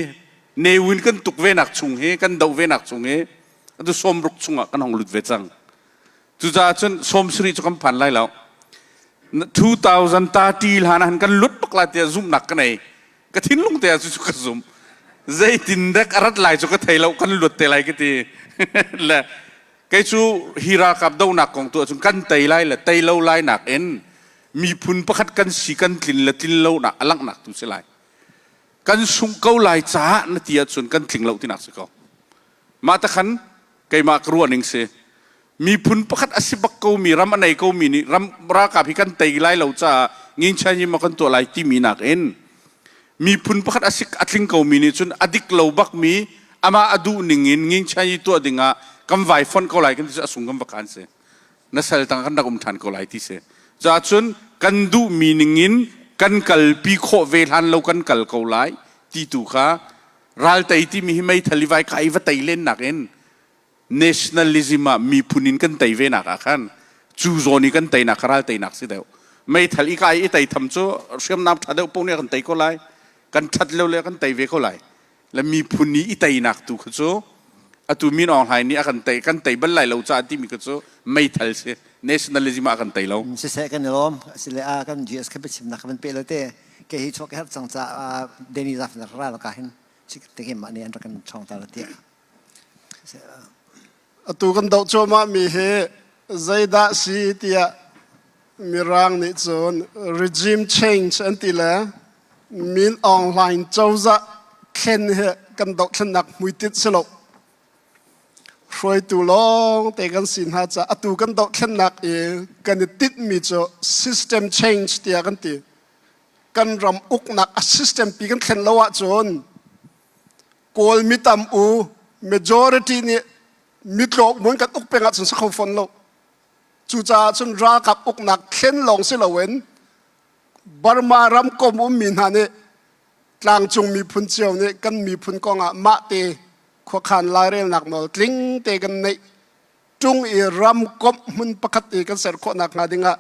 Ne Win kan tuk ve nak chung hi kan doh ve nak chung hi atu 60 chungah kan hong lut ve cang. Cucaah cun 70 cu kan phan lai lo. 2030 hlan ah kan lut bak lai tiah zumhnak ka nei. Ka thinlung te ah cu ka zum. Zeitin dek a rat lai cu ka thei lo kan luat te lai ka ti. Le kei cu hi ralkap donak kong tu ahcun kan tei lai le tei lo lai nak in miphun pakhat kan si kan tlin le tlin lo nak a langhnak tu si lai. Kan sungh ko lai caah na ti ahcun kan tling lo tinak si ko. Mah ta khan keimah ka ruah ning si. Miphun pakhat a si bak ko mi ram a nei ko mi nih ram ralkap hi kan tei lai lo caah nginchan ma kan tuah lai timi nak in miphun pakhat a si a tling ko mi nih cun a dik lo bak mi amah a duh ning in nginchan yi tuah ding ah kan vai fonh ko lai kan ti cu a sung kan va khan si. Na sal tang kan rak um ṭhan ko lai ti si. Ca cun kan duhmi ning in kan kalpi khawh ve hlan lo kan kal ko lai ti tu kha ral tei timi hi meithal i vai ka i va tei len nak in nationalism ah miphun in kan tei ve nak ah khan cu zawn i kan teinak kha ral teinak si deuh. Meithal i ka i tei tham cu hriamnam ṭha deuh paoh nih a kan tei ko lai. Kan ṭhat lo le kan tei ve ko lai. Le miphun i i teinak tu kha cu atu Min Aung Hlaing nih a kan tei kan tei bal lai lo caah timi kha cu meithal si nationalism ah a kan tei lo. Siseh kan i lawm asile a kan GS kha biachimnak kan pe lo te ke hi chuak her cang ca Danny Zaf na ra la ka hin chik te ke mah nih an rak kan chong ta la tiah. Atu kan doh cuahmah mi hi zeidah si tiah Mirang nih cun regime change an ti le Min Aung Hlaing cozah thlen hi kan dohthlennak hmuitinh si lo. Hruaitu lawng te kan si hna caah atu kan dohthlennak i kan i tinhmi cu system change tiah kan ti. Kan ram uknak a system pi kan thlen lo ahcun Kawl mitam u majority nih mitlawk mun kan uk peng ahcun si kho fawn lo. Cucaah cun ralkap uknak thlen lawng si loin Burma ramkom ummi hna nih tlangcung miphun cio nih kan miphun kongah mahte khuakhan lairelnak nawl tling te kan neih ṭung i ramkomh hmun pakhat i kan ser khawhnak hnga dingah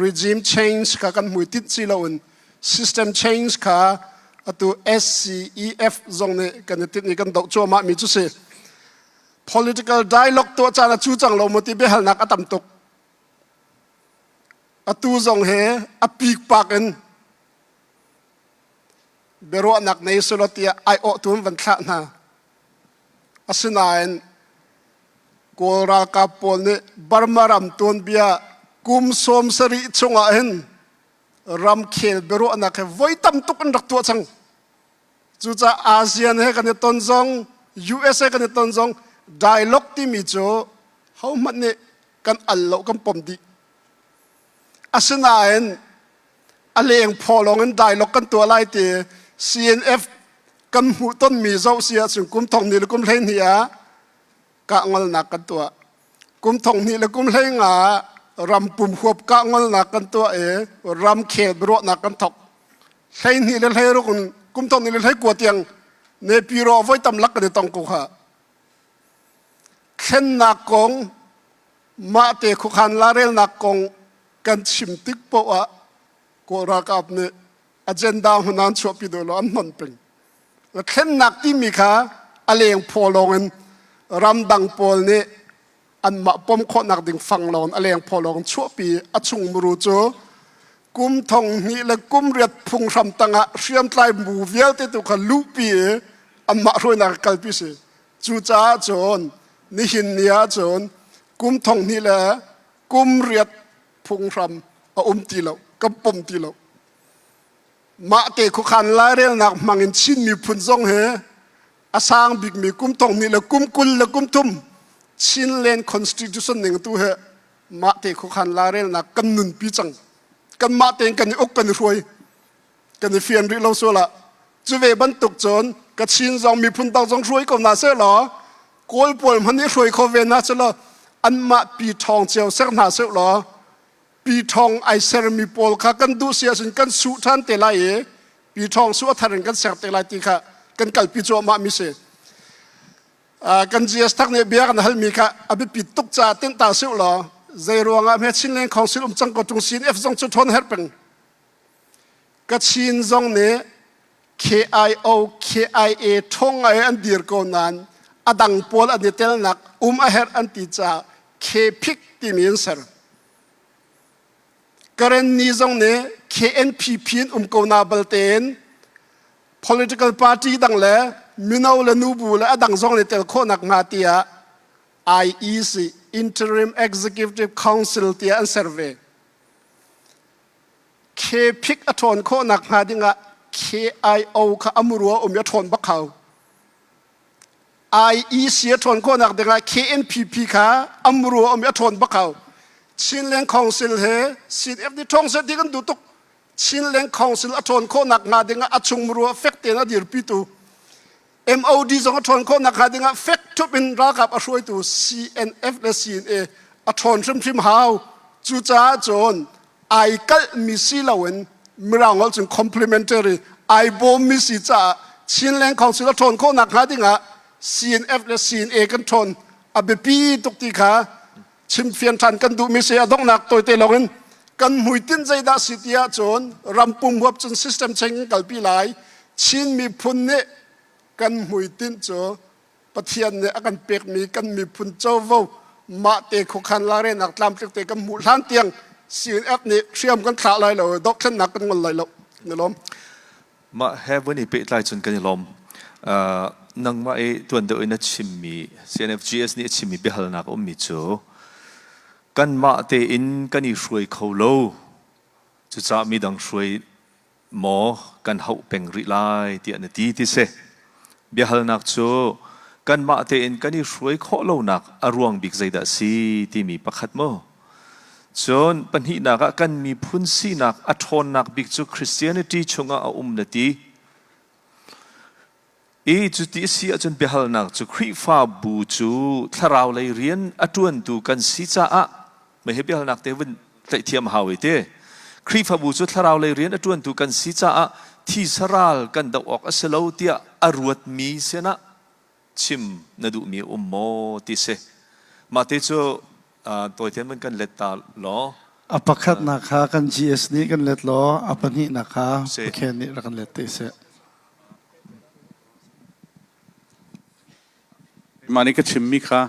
regime change kha kan hmuitinh si loin system change kha atu SCEF zong nih kan i tinh i kan doh cuahmah mi cu si. Political dialogue tuah caan a cu cang lo maw ti biahalnak a tam tuk. Atu zong he a pikpak in biaruahnak nei selaw tiah aiawhtu an van thlah hna. Asinain Kawl ralkap pawl nih Burma ram tuanbia kum 70 chungah hin ramkhel biaruahnak he voi tam tuk an rak tuah cang. Cucaah ASEAN he kan i ton zong, US he kan i ton zong dialogue timi cu hohmanh nih kan al lo kan pom dih. Asinain a leng phaw lawng in dialogue kan tuah lai ti CNF kan hmuh tonmi zoh si ahcun kum thong ni le kum 12 ah kah ngolnak kan tuah. Kum thong hnih le kum 15 ram pum huap kah ngolnak kan tuah i ramkhel biaruahnak kan thok. 12 le 16 in kum thong hnih le 19 tiang Nepiro voi tam lak kan i tong ko kha. Thlennak kong mah te khuakhan larelnak kong kan chim tik poah ah Kawl ralkap nih agenda hmun an chuahpi duh lo an hnon peng. Thlennak timi kha a leng phaw lawng in ramdang pawl nih anmah pom khawhnak ding fang lawng a leng phaw lawng chuahpi a chung muru cu kum thong hnih le kum riat phunghram tangah hriamtlai bu vialte tu kha luhpi i anmah hruainak kalpi si. Cucaah cun nihin ni ah cun kum thong hnih le kum riat phunghram a um ti lo kan pom ti lo mah te khuakhan lairelnak hmang in Chin miphun zong he a sang bikmi kum thong hnih le kum 20 le kum thum Chinland Constitution ning tu he mah te khuakhan lairelnak kan nunpi cang kanmah tein kan i uk kan i hruai kan i fian rih lo sual ah cu ve bantuk cun Kachin zong miphun dang zong hruai ko hna seh law Kawl pawl hmanh nih hruai kho ve hna seh law. Anmah pi ṭhawng cio ser hna seh law pi ṭhawng ai sermi pawl kha kan duh si ahcun kan suh ṭhan te lai i pi ṭhawng su a thar in kan ser te lai ti kha kan kalpi cuahmah mi si. Kan GS tak nih bia kan halmi kha a biapi tuk caah tinhta sih law zei ruangah hme Chinland Council um cang ko ṭung CNF zong cu ṭhawn herh peng. Kachin zong nih KIO, KIA ṭhawng ai an dir ko nain a dang pawl an i telnak um a herh an ti caah KPIC timi an ser. Karenni zong nih KNPP in um ko na baltein political party dang le mino le nubu le a dang zong nih tel khawhnak hnga tiah IEC Interim Executive Council tiah an ser ve. KPIC a ṭhawn khawhnak hnga dingah KIO kha a muru a um i a ṭhawn bak hau. IEC a ṭhawn khawhnak dingah KNPP kha a muru a um i a ṭhawn bak hau. Chinland Council he CNF nih ṭhawng seh ti kan duh tuk. Chinland Council a ṭhawn khawhnak hnga dingah a chung muru ah fek tein a dirpitu MOD zong a ṭhawn khawhnak hnga dingah fek ṭhup in ralkap a hruaitu CNF le CNA a ṭhawn hrimhrim hau. Cucaah cun ai kalhmi si loin Mirang holh cun complementary ai bawmmi si caah Chinland Council a ṭhawn khawhnak hnga dingah CNF le CNA kan ṭhawn a biapi tuk ti kha chimfian ṭhan kan duhmi si a donghnak tawite lawngin kan hmuitinh zeidah si ti ahcun rampum huap cun system cheng in kalpi lai Chin miphun nih kan hmuitinh cu Pathian nih a kan pekmi kan miphun covo mahte khuakhan larenak tlamtling te kan hmuh hlan tiang CNF nih hriam kan thlah lai lo dothlennak kan ngol lai lo na lawm Mah he vun i pehtlai cun kan i lawm. Uh, nangmah i tuan deuh in a chimmi CNFGS nih a chimmi biahalnak a ummi cu kanmah tein kan i hruai kho lo. Cucaah midang hruai maw kan hauh peng rih lai tiah na ti ti si. Biahalnak cu kanmah tein kan i hruai khawh lonak a ruang bik zeidah a si timi pakhat mu. Cun pahnihnak ah kan miphun sinak a ṭhawnnak bik cu Christianity chungah a um na ti. I cuti a si ahcun biahalnak cu Khrihfabu cu thlarau lei rian a ṭuantu kan si caah mei hi biahalnak te vun tlaih a hau i ti. Khrihfabu cu thlarau lei rian a ṭuantu kan si caah thisa ral kan doh awk a si lo tiah a ruatmi sinah chim na duhmi um maw ti si. Mah te cu tawitein van kan let ta law. A pakhatnak kha kan GS nih kan let law a pahnihnak kha Pathian nih rak kan let te seh. Mah nih ka chimmi kha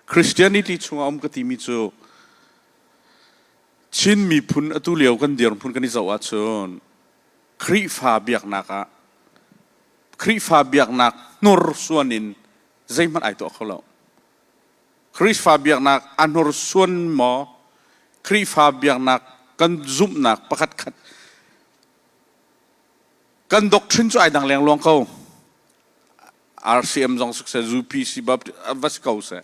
Christianity chungah um ka timi cu Chin miphun atu lio kan dirhmun kan i zoh ahcun Khrihfa biaknak ah Khrihfa biaknak hnursuan in zeihmanh ai tuah kho lo. Khrihfa biaknak a hnursuan maw? Khrihfa biaknak kan zumhnak pakhat khat kan doctrine cu ai dang lengluang ko. RCM zong siseh, UPC Baptist va si ko seh.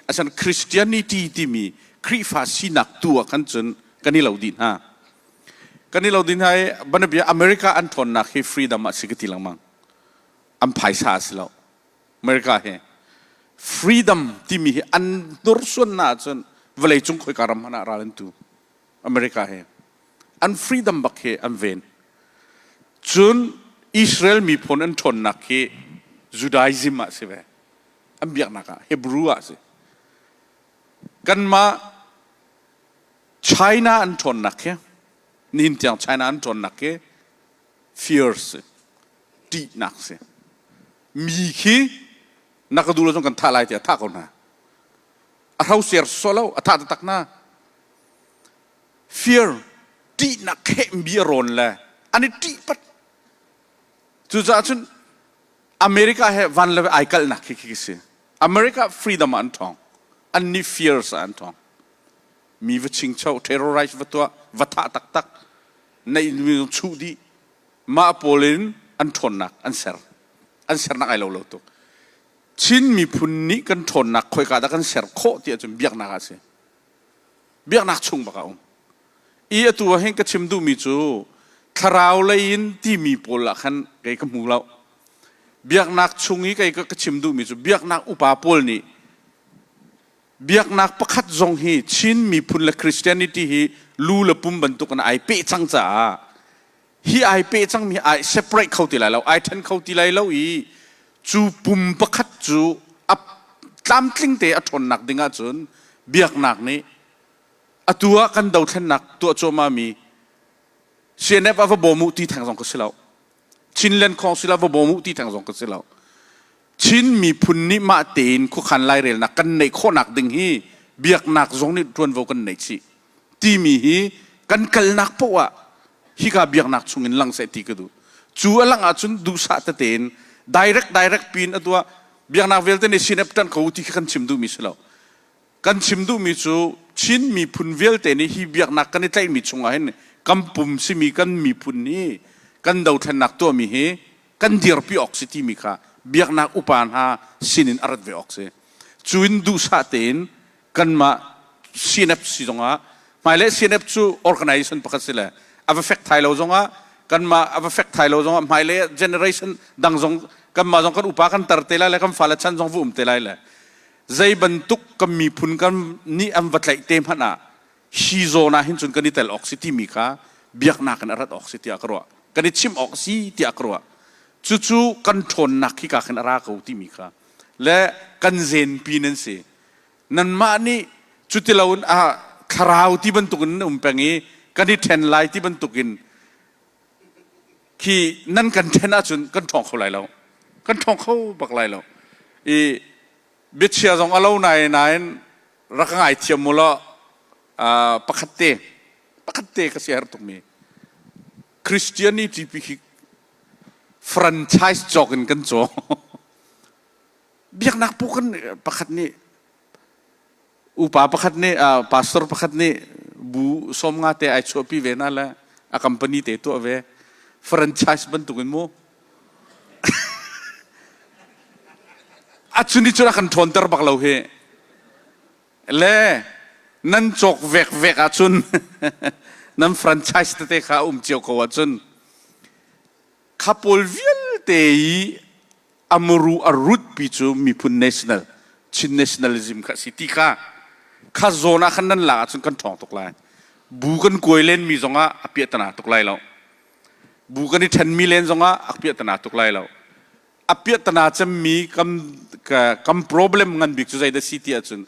Asan Christianity timi Khrihfa sinak tu ah khan cun kan i lo dih hna. Kan i lo dih hna i banabia America an ṭhawnnak hi freedom a si ka ti lengmang. An phaisa a si lo. America hi freedom timi hi an hnursuan na ahcun vawleicung khoika ram hmanh ah ral an tu. America hi an freedom bak hi an ven. Cun Israel miphun an ṭhawnnak hi Judaism ah si ve. An biaknak ah Hebrew ah si. Kanmah China an ṭhawnnak hi nihin tiang China an ṭhawnnak hi fear si, ṭihnak si. Mi khi na ka duh lo cun kan thah lai tiah thah ko hna. A hrocer sawh lo, a thah taktak hna. Fear, ṭihnak khehmi a rawn le an i ṭih pat. Cucaah cun America he van le ai kalhnak khi khi si. America freedom ah an ṭhawng. An nih fears ah an ṭhawng. Mi va chingcho, terrorize va tuah, va thah taktak, neih mi chuh dih. Mah pawl in an ṭhawnnak an ser. An sernak ai lo lo tuk. Chin miphun nih kan ṭhawnnak khoika dah kan ser khawh ti ahcun biaknak ah a si. Biaknak chung bak a um. I atu ah hin ka chim duhmi cu thlarau lei in timi pawl ah khan kei ka hmu lo. Biaknak chung i kei ka chim duhmi cu biaknak upa pawl nih Biaknak pakhat zong hi Chin miphun le Christianity hi lu le pum bantuk in ai peh cang caah hi ai peh cangmi ai separate kho ti lai lo, ai then kho ti lai lo i cu pum pakhat cu a tlamtling te a ṭhawnnak ding ahcun biaknak nih atu ah kan dothlennak tuah cuahmah mi CNF ah va bawm u ti theng zong ka si lo. Chinland Council ah va bawm u ti theng zong ka si lo. Chin miphun nih mah tein khuakhan lairelnak kan neih khawhnak ding hi biaknak zong nih ṭuanvo kan neih chih timi hi kan kalnak poah ah hika biaknak chungin lang seh ti ka duh. Cu a langh ahcun duhsah tete in direct direct pin a tuah biaknak vialte nih CNF ṭanh ko u ti khi kan chim duhmi si lo. Kan chim duhmi cu Chin miphun vialte nih hi biaknak kan i tlaihmi chungah hin kan pum simi kan miphun hi kan dothlennak tuahmi hi kan dirpi awk si timi kha biaknak upa hna sinin a rat ve awk si. Cu in duhsah tein kanmah CNF si zongah hmailei CNF cu organization pakhat si le a va fek thai lo zongah kanmah a va fek thai lo zongah hmailei generation dang zong kanmah zong kan upa kan tar te lai le kan fale chan zong va um te lai le zei bantuk kan miphun kan nih an va tlaih te hmanh ah hi zawn ah hin cun kan i tel awk si timi kha biaknak in a rat awk si tiah ka ruah kan i chimh awk si tiah ka ruah cucu kan ṭhawnnak hi ka khin a ra ko timi kha le kan zenpi nan si nanmah nih cutiloin a thlarau ti bantukin nan um peng i kan i ṭhen lai ti bantukin khi nan kan ṭhen ahcun kan ṭhawng kho lai lo kan ṭhawng kho bak lai lo i biachia zong a lo nai nain rak ka ngaithiam mu law pakhat te pakhat te ka siaherh tukmi Christianity pi khi franchise cawk in kan caw biaknak pu kan pakhat nih upa pakhat nih pastor pakhat nih bu 50 te ai chuahpi ve na le a company te tuah ve franchise bantukin mu a cuni cun a kan ṭhawnter bak lo hi le nan cawk vek vek ahcun nan franchise tete kha a um cio ko ahcun kha pawl vialte i a muru a rutpi cu miphun national Chin nationalism kha si ti kha kha zawn ah khan nan lak ahcun kan ṭhawng tuk lai bu kan kuai len mi zongah a piahtana tuk lai lo bu kan i ṭhenmi len zongah a piahtana tuk lai lo a piahtana cemmi kan kan problem ngan bik cu zeidah si ti ahcun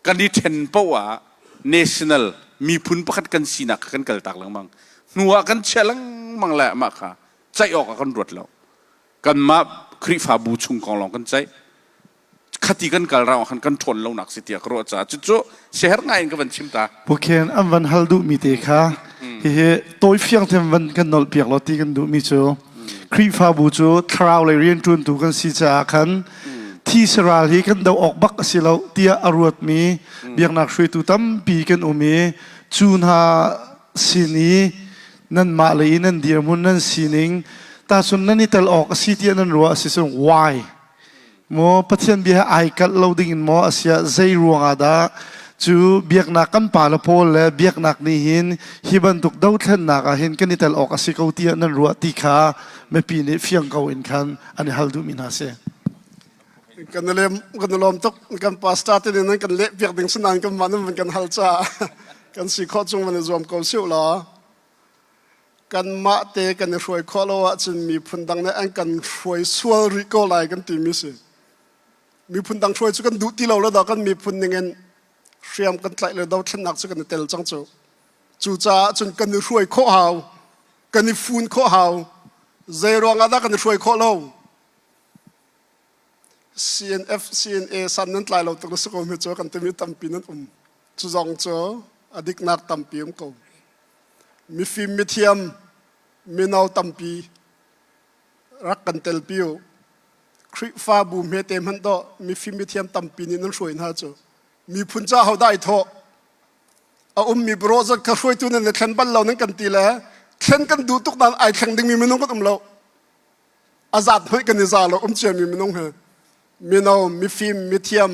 kan i ṭhen paoh ah national miphun pakhat kan sinak kha kan kaltak lengmang hnu ah kan chia lengmang le mah kha ceih awk ah kan ruat lo kanmah Khrihfabu chung kong lawng kan ceih khati kan kal raung khan kan ṭhawn lonak si tiah ka ruah caah cucu siaherh ngai in ka van chim ta. Bukhen an van hal duhmi te kha hihi tawi fiang ten van kan nolh piak law ti kan duhmi cu Khrihfabu cu thlarau lei rianṭuantu kan si caah khan thi saral hi kan do awk bak a si lo tiah a ruatmi biaknak hruaitu tampi kan um i cu hna sin i nanmah lei i nan dirhmun nan sining tahcun nan i tel awk a si tiah nan ruah a si cun why Maw Pathian bia he ai kalh lo ding in maw a siah zei ruangah dah cu biaknak kan pale pawl le biaknak nih hin hi bantuk dothlennak ah hin kan i tel awk a si ko tiah nan ruah ti kha mipi nih fiang ko in khan an i hal duhmi hna si. Kan lem kan lawm tuk kan pastor te nih nan kan leh piak ding sinain kan mah nan van kan hal caah kan si khawh chung van i zuam ko siu law Kanmah te kan i hruai khawh lo ahcun miphun dang nih an kan hruai sual rih ko lai kan timi si. Miphun dang hruai cu kan duh ti lo le dah kan miphun ningin hriam kan tlaih le dothlennak cu kan i tel cang cu. Cucaah cun kan i hruai khawh hau, kan i fun khawh hau. Zei ruangah dah kan i hruai khawh lo? CNF, CNA san nan tlai lo tuk na si ko hme cu kan timi tampi nan um. Cu zong cu a diknak tampi um ko. Mifim mithiam mino tampi rak kan telpi u. Khrihfabu hmete hmanh dawh mifim mithiam tampi nih nan hruai hna cu. Miphun ca hodah i thawh? A ummi bureau zat kha hruaitu nan i thlen bal lo nan kan ti le thlen kan duh tuk nain ai thleng dingmi minung kan um lo. A zat hmanh kan i za lo um ciami minung he. Mino, mifim, mithiam,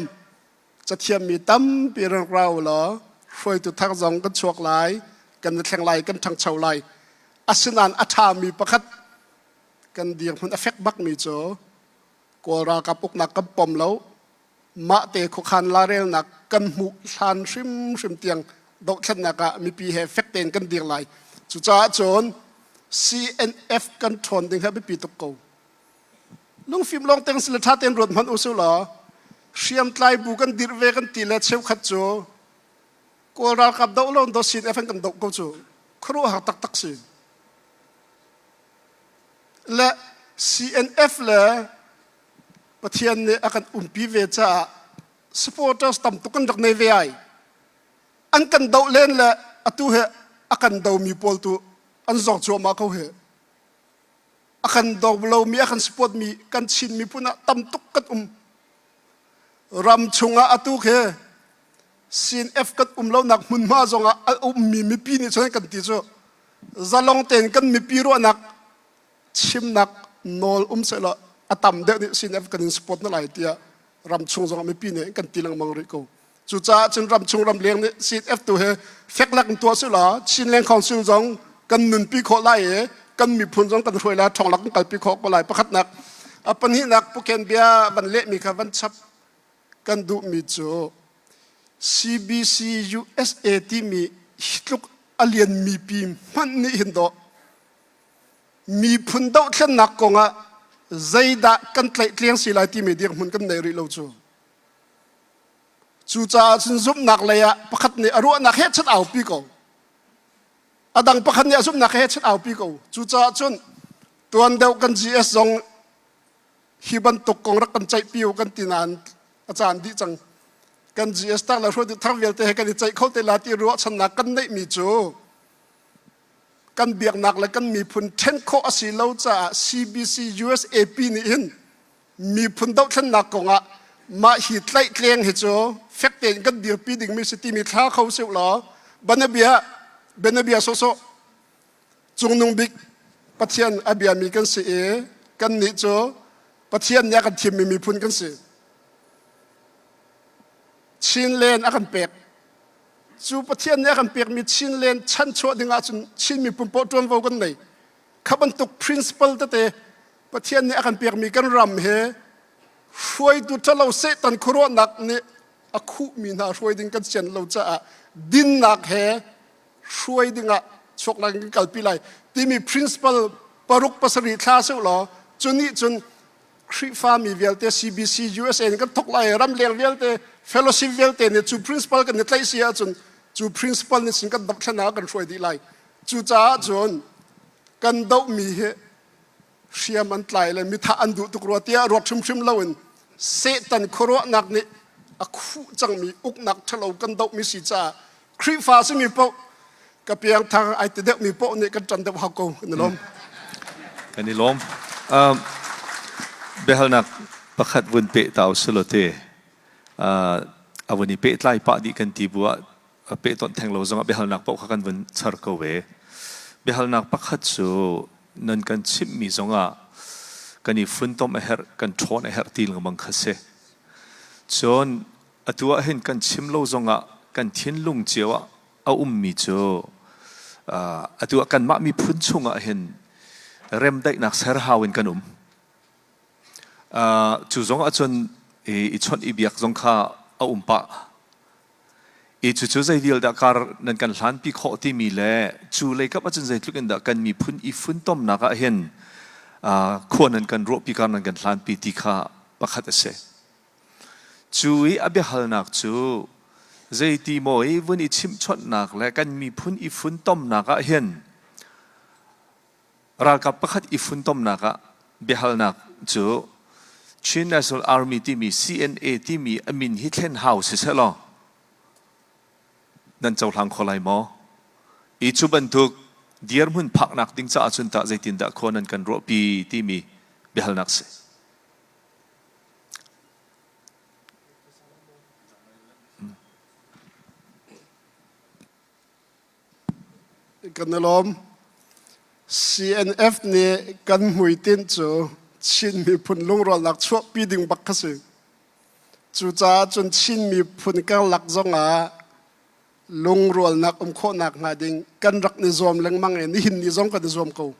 cathiammi tampi rak ra u law hruaitu thar zong kan chuak lai kan i thleng lai kan ṭhangcho lai asinain a ṭhami pakhat kan dirhmun a fek bakmi cu Kawl ralkap uknak kan pom lo. Mah te khuakhan larelnak kan hmuh hlan hrimhrim tiang dohthlennak ah mipi he fek tein kan dir lai. Cucaah cun CNF kan ṭhawn ding hi a biapi tuk ko. Lungfim lawng teng si le ṭha tein ruat hmanh usih law hriamtlai bu kan dirh ve kan ti le cheukhat cu Kawl ralkap doh lo do CNF an kan doh ko cu khuaruahhar taktak si. Le CNF le Pathian nih a kan umpi ve caah supporters tam tuk kan rak nei ve ai. An kan doh len le atu he a kan domi pawl tu an zor cuahmah ko hi. A kan do lomi a kan support mi kan Chin miphun ah tam tuk kan um. Ram chungah atu khi CNF kan um lonak hmunhma zongah a ummi mipi nih cun kan ti cu zalong tein kan mipi ruahnak chimnak nawl um sehlaw a tam deuh nih CNF kan in support na lai tiah ramchung zongah mipi nih kan ti lengmang rih ko. Cucaah cun ramchung ramleng nih CNF tu hi fek lak in tuah sila Chinland Council zong kan nunpi khawh lai i kan miphun zong kan hruai lai ṭhawng lak kan kalpi khawh ko lai pakhatnak a pahnihnak Puken bia van lehmi kha van chap kan duhmi cu CBC USA timi hi tluk a lianmi pi hmanh nih hin dawh miphun dohthlennak kongah zeidah kan tlaihtleng si lai timi dirhmun kan nei rih lo cu. Cucaah cun zumhnak lei ah pakhat nih a ruahnak he chat aupi ko. A dang pakhat nih a zumhnak he chat aupi ko. Cucaah cun tuan deuh kan GS zong hi bantuk kong rak kan ceihpi u kan ti nain a caan dih cang. Kan GS tak le hruaitu thar vialte he kan i ceih kho te la ti ruahchannak kan neihmi cu kan biaknak le kan miphun ṭhen khawh a si lo caah CBC USAP nih hin miphun dohthlennak kongah mah hi tlaihtleng hi cu fek tein kan dirpi dingmi si timi thla kho sih law banabia banabia sawhsawh cungnung bik Pathian a biami kan si i kannih cu Pathian nih a kan thimmi miphun kan si. Chinland a kan pek. Cu Pathian nih a kan pekmi Chinland chanchuah ding ahcun Chin miphun paoh ṭuanvo kan nei. Kha bantuk principle tete Pathian nih a kan pekmi kan ram he hruaitu ṭhalo Satan khuaruahnak nih a khuhmi hna hruai ding kan sian lo caah dinnak he hruai dingah chuak lai kan kalpi lai timi principle paruk pasarih thla seuh law cu nih cun Khrihfami vialte CBC USA in kan thok lai ramleng vialte fellowship vialte nih cu principle kan i tlaih si ahcun cu principle nih sin kan dohthlen ah kan hruai dih lai. Cucaah cun kan dohmi hi hriam an tlai le mithah an duh tuk rua tiah ruat hrimhrim loin Satan khuaruahnak nih a khuh cangmi uknak ṭhalo kan dohmi si caah Khrihfa simi paoh ka piangthar ai ti deuhmi paoh nih kan ṭan deuh hau ko kan i lawm. Kan i lawm. Um, biahalnak pakhat vun peh ta usilo te. Uh, a vun i pehtlai pah dih kan ti bu ah pehtonh theng lo zongah biahalnak paoh kha kan vun char ko ve. Biahalnak pakhat cu nan kan chimhmi zongah kan i funtom a herh, kan ṭhawn a herh ti lengmang kha si. Cun Atu ah hin kan chim lo zongah kan thinlung cio ah a ummi cu atu ah kanmah miphun chungah hin remdaihnak ser hau in kan um. Cu zong ahcun i chawnh i biak zong kha a um pah. I cucu zei vial dah kar nan kan hlanpi khawh timi le cu leikap ahcun zeitluk in dah kan miphun i funtomnak ah hin khua nan kan ruahpi kar nan kan hlanpi ti kha pakhat a si. Cu i a biahalnak cu zeiti maw i vun i chimhchawnhnak le kan miphun i funtomnak ah hin ralkap pakhat i funtomnak ah biahalnak cu Chin National Army timi CNA timi a min hi thlen hau siseh law nan cohlang kho lai maw? I cu bantuk dirhmun phaknak ding caah cun tah zeitindah khua nan kan ruahpi timi biahalnak si. Kan i lawm. CNF nih kan hmuitinh cu Chin miphun lungrualnak chuahpi ding bak kha si. Cucaah cun Chin miphun karlak zongah lungrualnak um khawhnak hnga ding kan rak ni zuam lengmang i nihin ni zong kan i zuam ko.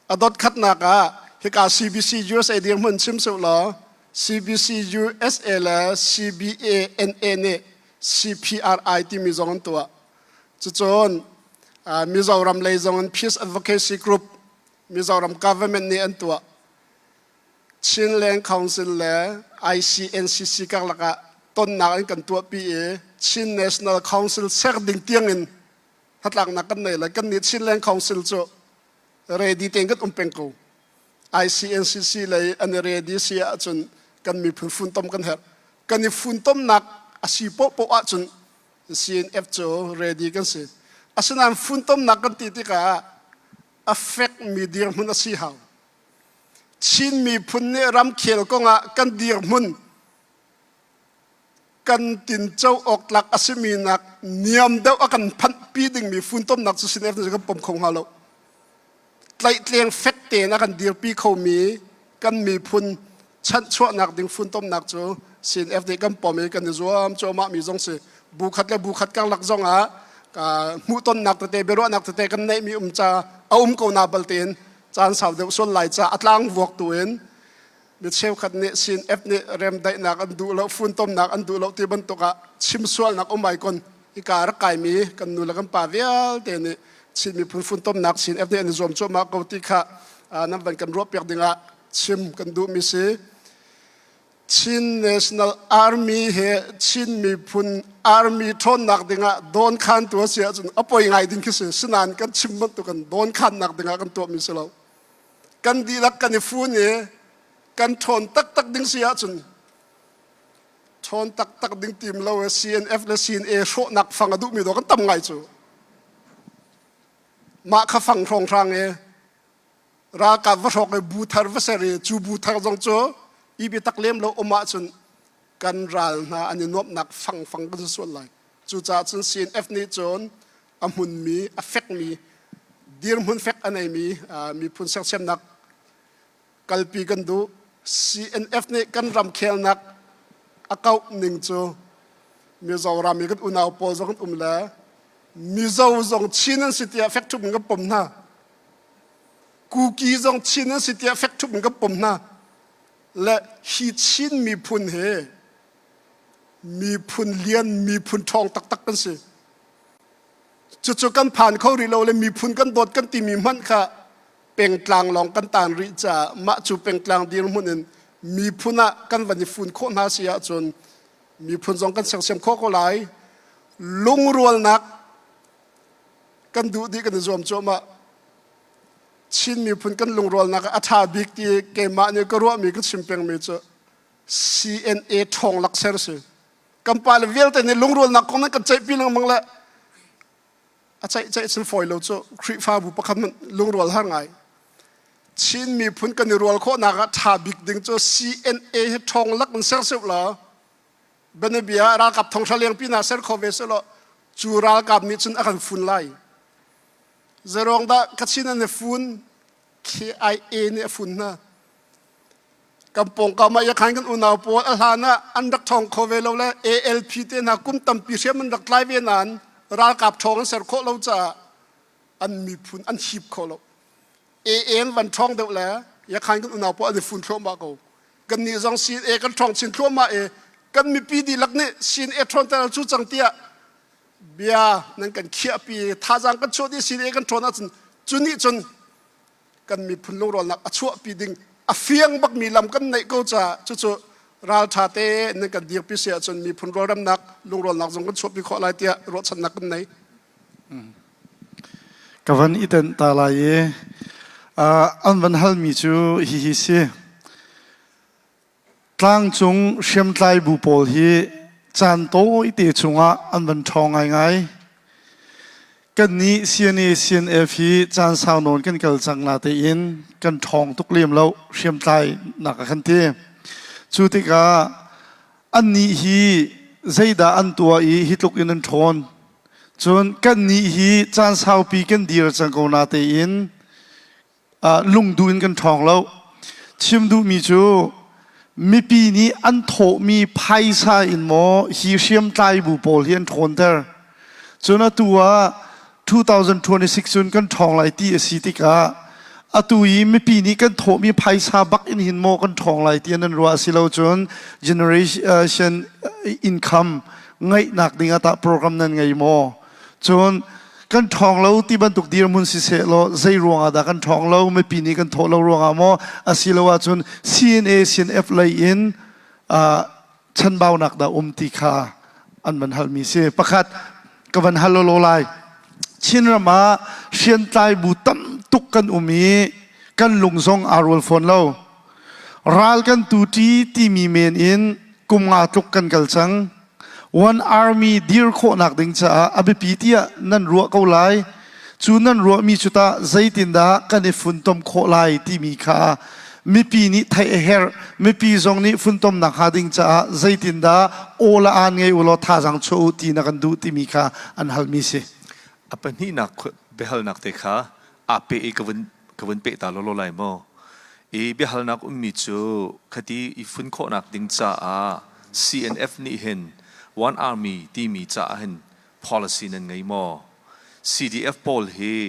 A dot khatnak ah hika CBC USA dirhmun chim seh law. CBC USA le CBANA nih CPRI timi zong an tuah. Cucun Mizoram lei zong in Peace Advocacy Group Mizoram government nih an tuah. Chinland Council le ICNCC karlak ah tonnak in kan tuahpi i Chin National Council ser ding tiangin hnatlaknak kan nei le kan nih Chinland Council cu ready tein kan um peng ko. ICNCC lei an i ready si ahcun kan miphun funtom kan herh. Kan i funtomnak a si poahpoah ahcun CNF cu ready kan si. Asinain funtomnak kan ti tikah a fekmi dirhmun a si hau. Chin miphun nih ramkhel kongah kan dirhmun kan tinco awk tlak a simi nak niam deuh a kan phanhpi dingmi funtomnak cu CNF nih kan pom kho hnga lo. Tlaihtleng fek tein a kan dirpi khomi kan miphun chanhchuahnak ding funtomnak cu CNF nih kan pom i kan i zuam cuahmah mi zong si. Bu khat le bu khat karlak zong ah hmuhtonnak tete biaruahnak tete kan neihmi um ca a um ko na bal tein caan sau deuh sual lai ca a tlang vuak tu in mi cheukhat nih CNF nih remdaihnak an duh lo funtomnak an duh lo ti bantuk ah chim sualnak um ai kon hika rak kaimi kan nu le kan pa vialte nih Chin miphun funtomnak CNF nih an i zuam cuahmah ko ti kha nan van kan ruahpiak dingah chim kan duhmi si. Chin National Army he Chin miphun army ṭhawnnak dingah dawnkhantu a si ahcun a poi ngai ding khi si. Sinain kan chim bantuk in dawnkhannak dingah kan tuahmi si lo. Kan dihlak kan i fun i kan ṭhawn taktak ding si ahcun ṭhawn taktak ding tim lo i CNF le CNA hrawhnak fang a duhmi dawh kan tam ngai cu. Mah kha fang hrawnghrang i ralkap va hrawk i bu thar va ser i cu bu thar zong cu i biatak lem lo um ahcun kan ral hna an i nuamhnak fangfang kan si sual lai. Cucaah cun CNF nih cun a hmunmi, a fekmi, dirhmun fek a neimi miphun sersiamnak kalpi kan duh. CNF nih kan ramkhelnak a kauh ning cu Mizoram i kan unau pawl zong kan um le Mizo zong Chin an si tiah fek ṭhup in kan pom hna. Kuki zong Chin an si tiah fek ṭhup in kan pom hna. Le hi Chin miphun hi miphun lian, miphun ṭhawng taktak kan si. Cucu kan phan kho rih lo le miphun kan dawt kan timi hmanh kha pengtlang lawng kan taan rih caah mah cu pengtlang dirhmun in miphun ah kan van i fun khawh hna si ahcun miphun zong kan sersiam khawh ko lai. Lungrualnak kan duh dih kan i zuam cuahmah. Chin miphun kan lungrualnak ah a ṭha bik ti keimah nih ka ruahmi ka chim pengmi cu CNA ṭhawng lak ser si. Kan pale vialte nih lungrualnak kong nan kan ceihpi lengmang le a ceih ceih cun fawi lo cu Khrihfabu pakhat hmanh lungrual har ngai. Chin miphun kan i rual khawhnak ah ṭha bik ding cu CNA hi ṭhawng lak in ser seuh law bianabia ralkap thonghra lengpi hna ser kho ve selaw cu ralkap nih cun a kan fun lai. Zeruang dah Kachin an i fun KIA nih a fun hna. Kan pawngkam ah yakhan kan unau pawl a hlan ah an rak ṭhawng kho ve lo le ALP te hna kum tampi hriam an rak tlai ve nain ralkap ṭhawng an ser khawh lo caah an miphun an hip kho lo. AA an van ṭhawng deuh le yakhan kan unau pawl an i fun thluahmah ko. Kannih zong CNA kan ṭhawng chin thluahmah i kan mipi dihlak nih CNA ṭhawnter cu cang tiah bia nan kan khiahpi thazaang kan chuah dih CNA kan ṭhawn ahcun cu nih cun kan miphun lungrualnak a chuahpi ding a fiang bakmi lam kan neih ko caah cucu ralṭha te nan kan dirpi si ahcun miphun rualremnak lungrualnak zong kan chuahpi khawh lai tiah ruahchannak kan nei. Ka van i tenh ta lai i an van halmi cu hihi si. Tlangcung hriamtlai bu pawl hi caan tawite chungah an van ṭhawng ngaingai. Kannih CNA CNF hi caan sau nawn kan kal cang na tein kan ṭhawng tuk lem lo hriamtlai nak a kan ti. Cu tikah annih hi zeidah an tuah i hi tluk in an ṭhawn. Cun kannih hi caan saupi kan dir cang ko na tein lungduh in kan ṭhawng lo. Chim duhmi cu mipi nih an thawhmi phaisa in maw hi hriamtlai bu pawl hi an ṭhawnter. Cun atu ah 2026 cun kan ṭhawng lai ti a si tikah Atu i mipi nih kan thawhmi phaisa bak in hin maw kan ṭhawng lai ti nan ruah si lo cun generation income ngeihnak ding ah tah program nan ngei maw? Cun kan ṭhawng lo ti bantuk dirhmun siseh law zei ruangah dah kan ṭhawng lo mipi nih kan thawh lo ruangah maw asilo ahcun CNA CNF lei in chanbaunak dah um ti kha an van halmi si. Pakhat ka van hal lo lai. Chinram ah hriamtlai bu tam tuk kan um i kan lung zong aa rual fawn lo. Ral kan tu ṭi timi men in kum nga tluk kan kal cang. One Army dir khawhnak ding caah a biapi tiah nan ruah ko lai. Cu nan ruahmi cu tah zeitindah kan i funtom khawh lai timi kha mipi nih theih a herh. Mipi zong nih funtomnak hnga ding caah zeitindah aw le aan ngei u law thazaang chuah u ti na kan duh timi kha an halmi si. A pahnihnak biahalnak te kha aa pe i ka vun ka vun peh ta lawlaw lai maw? I biahalnak ummi cu khati i fun khawhnak ding caah CNF nih hin One Army timi caah hin policy nan ngei maw? CDF pawl hi.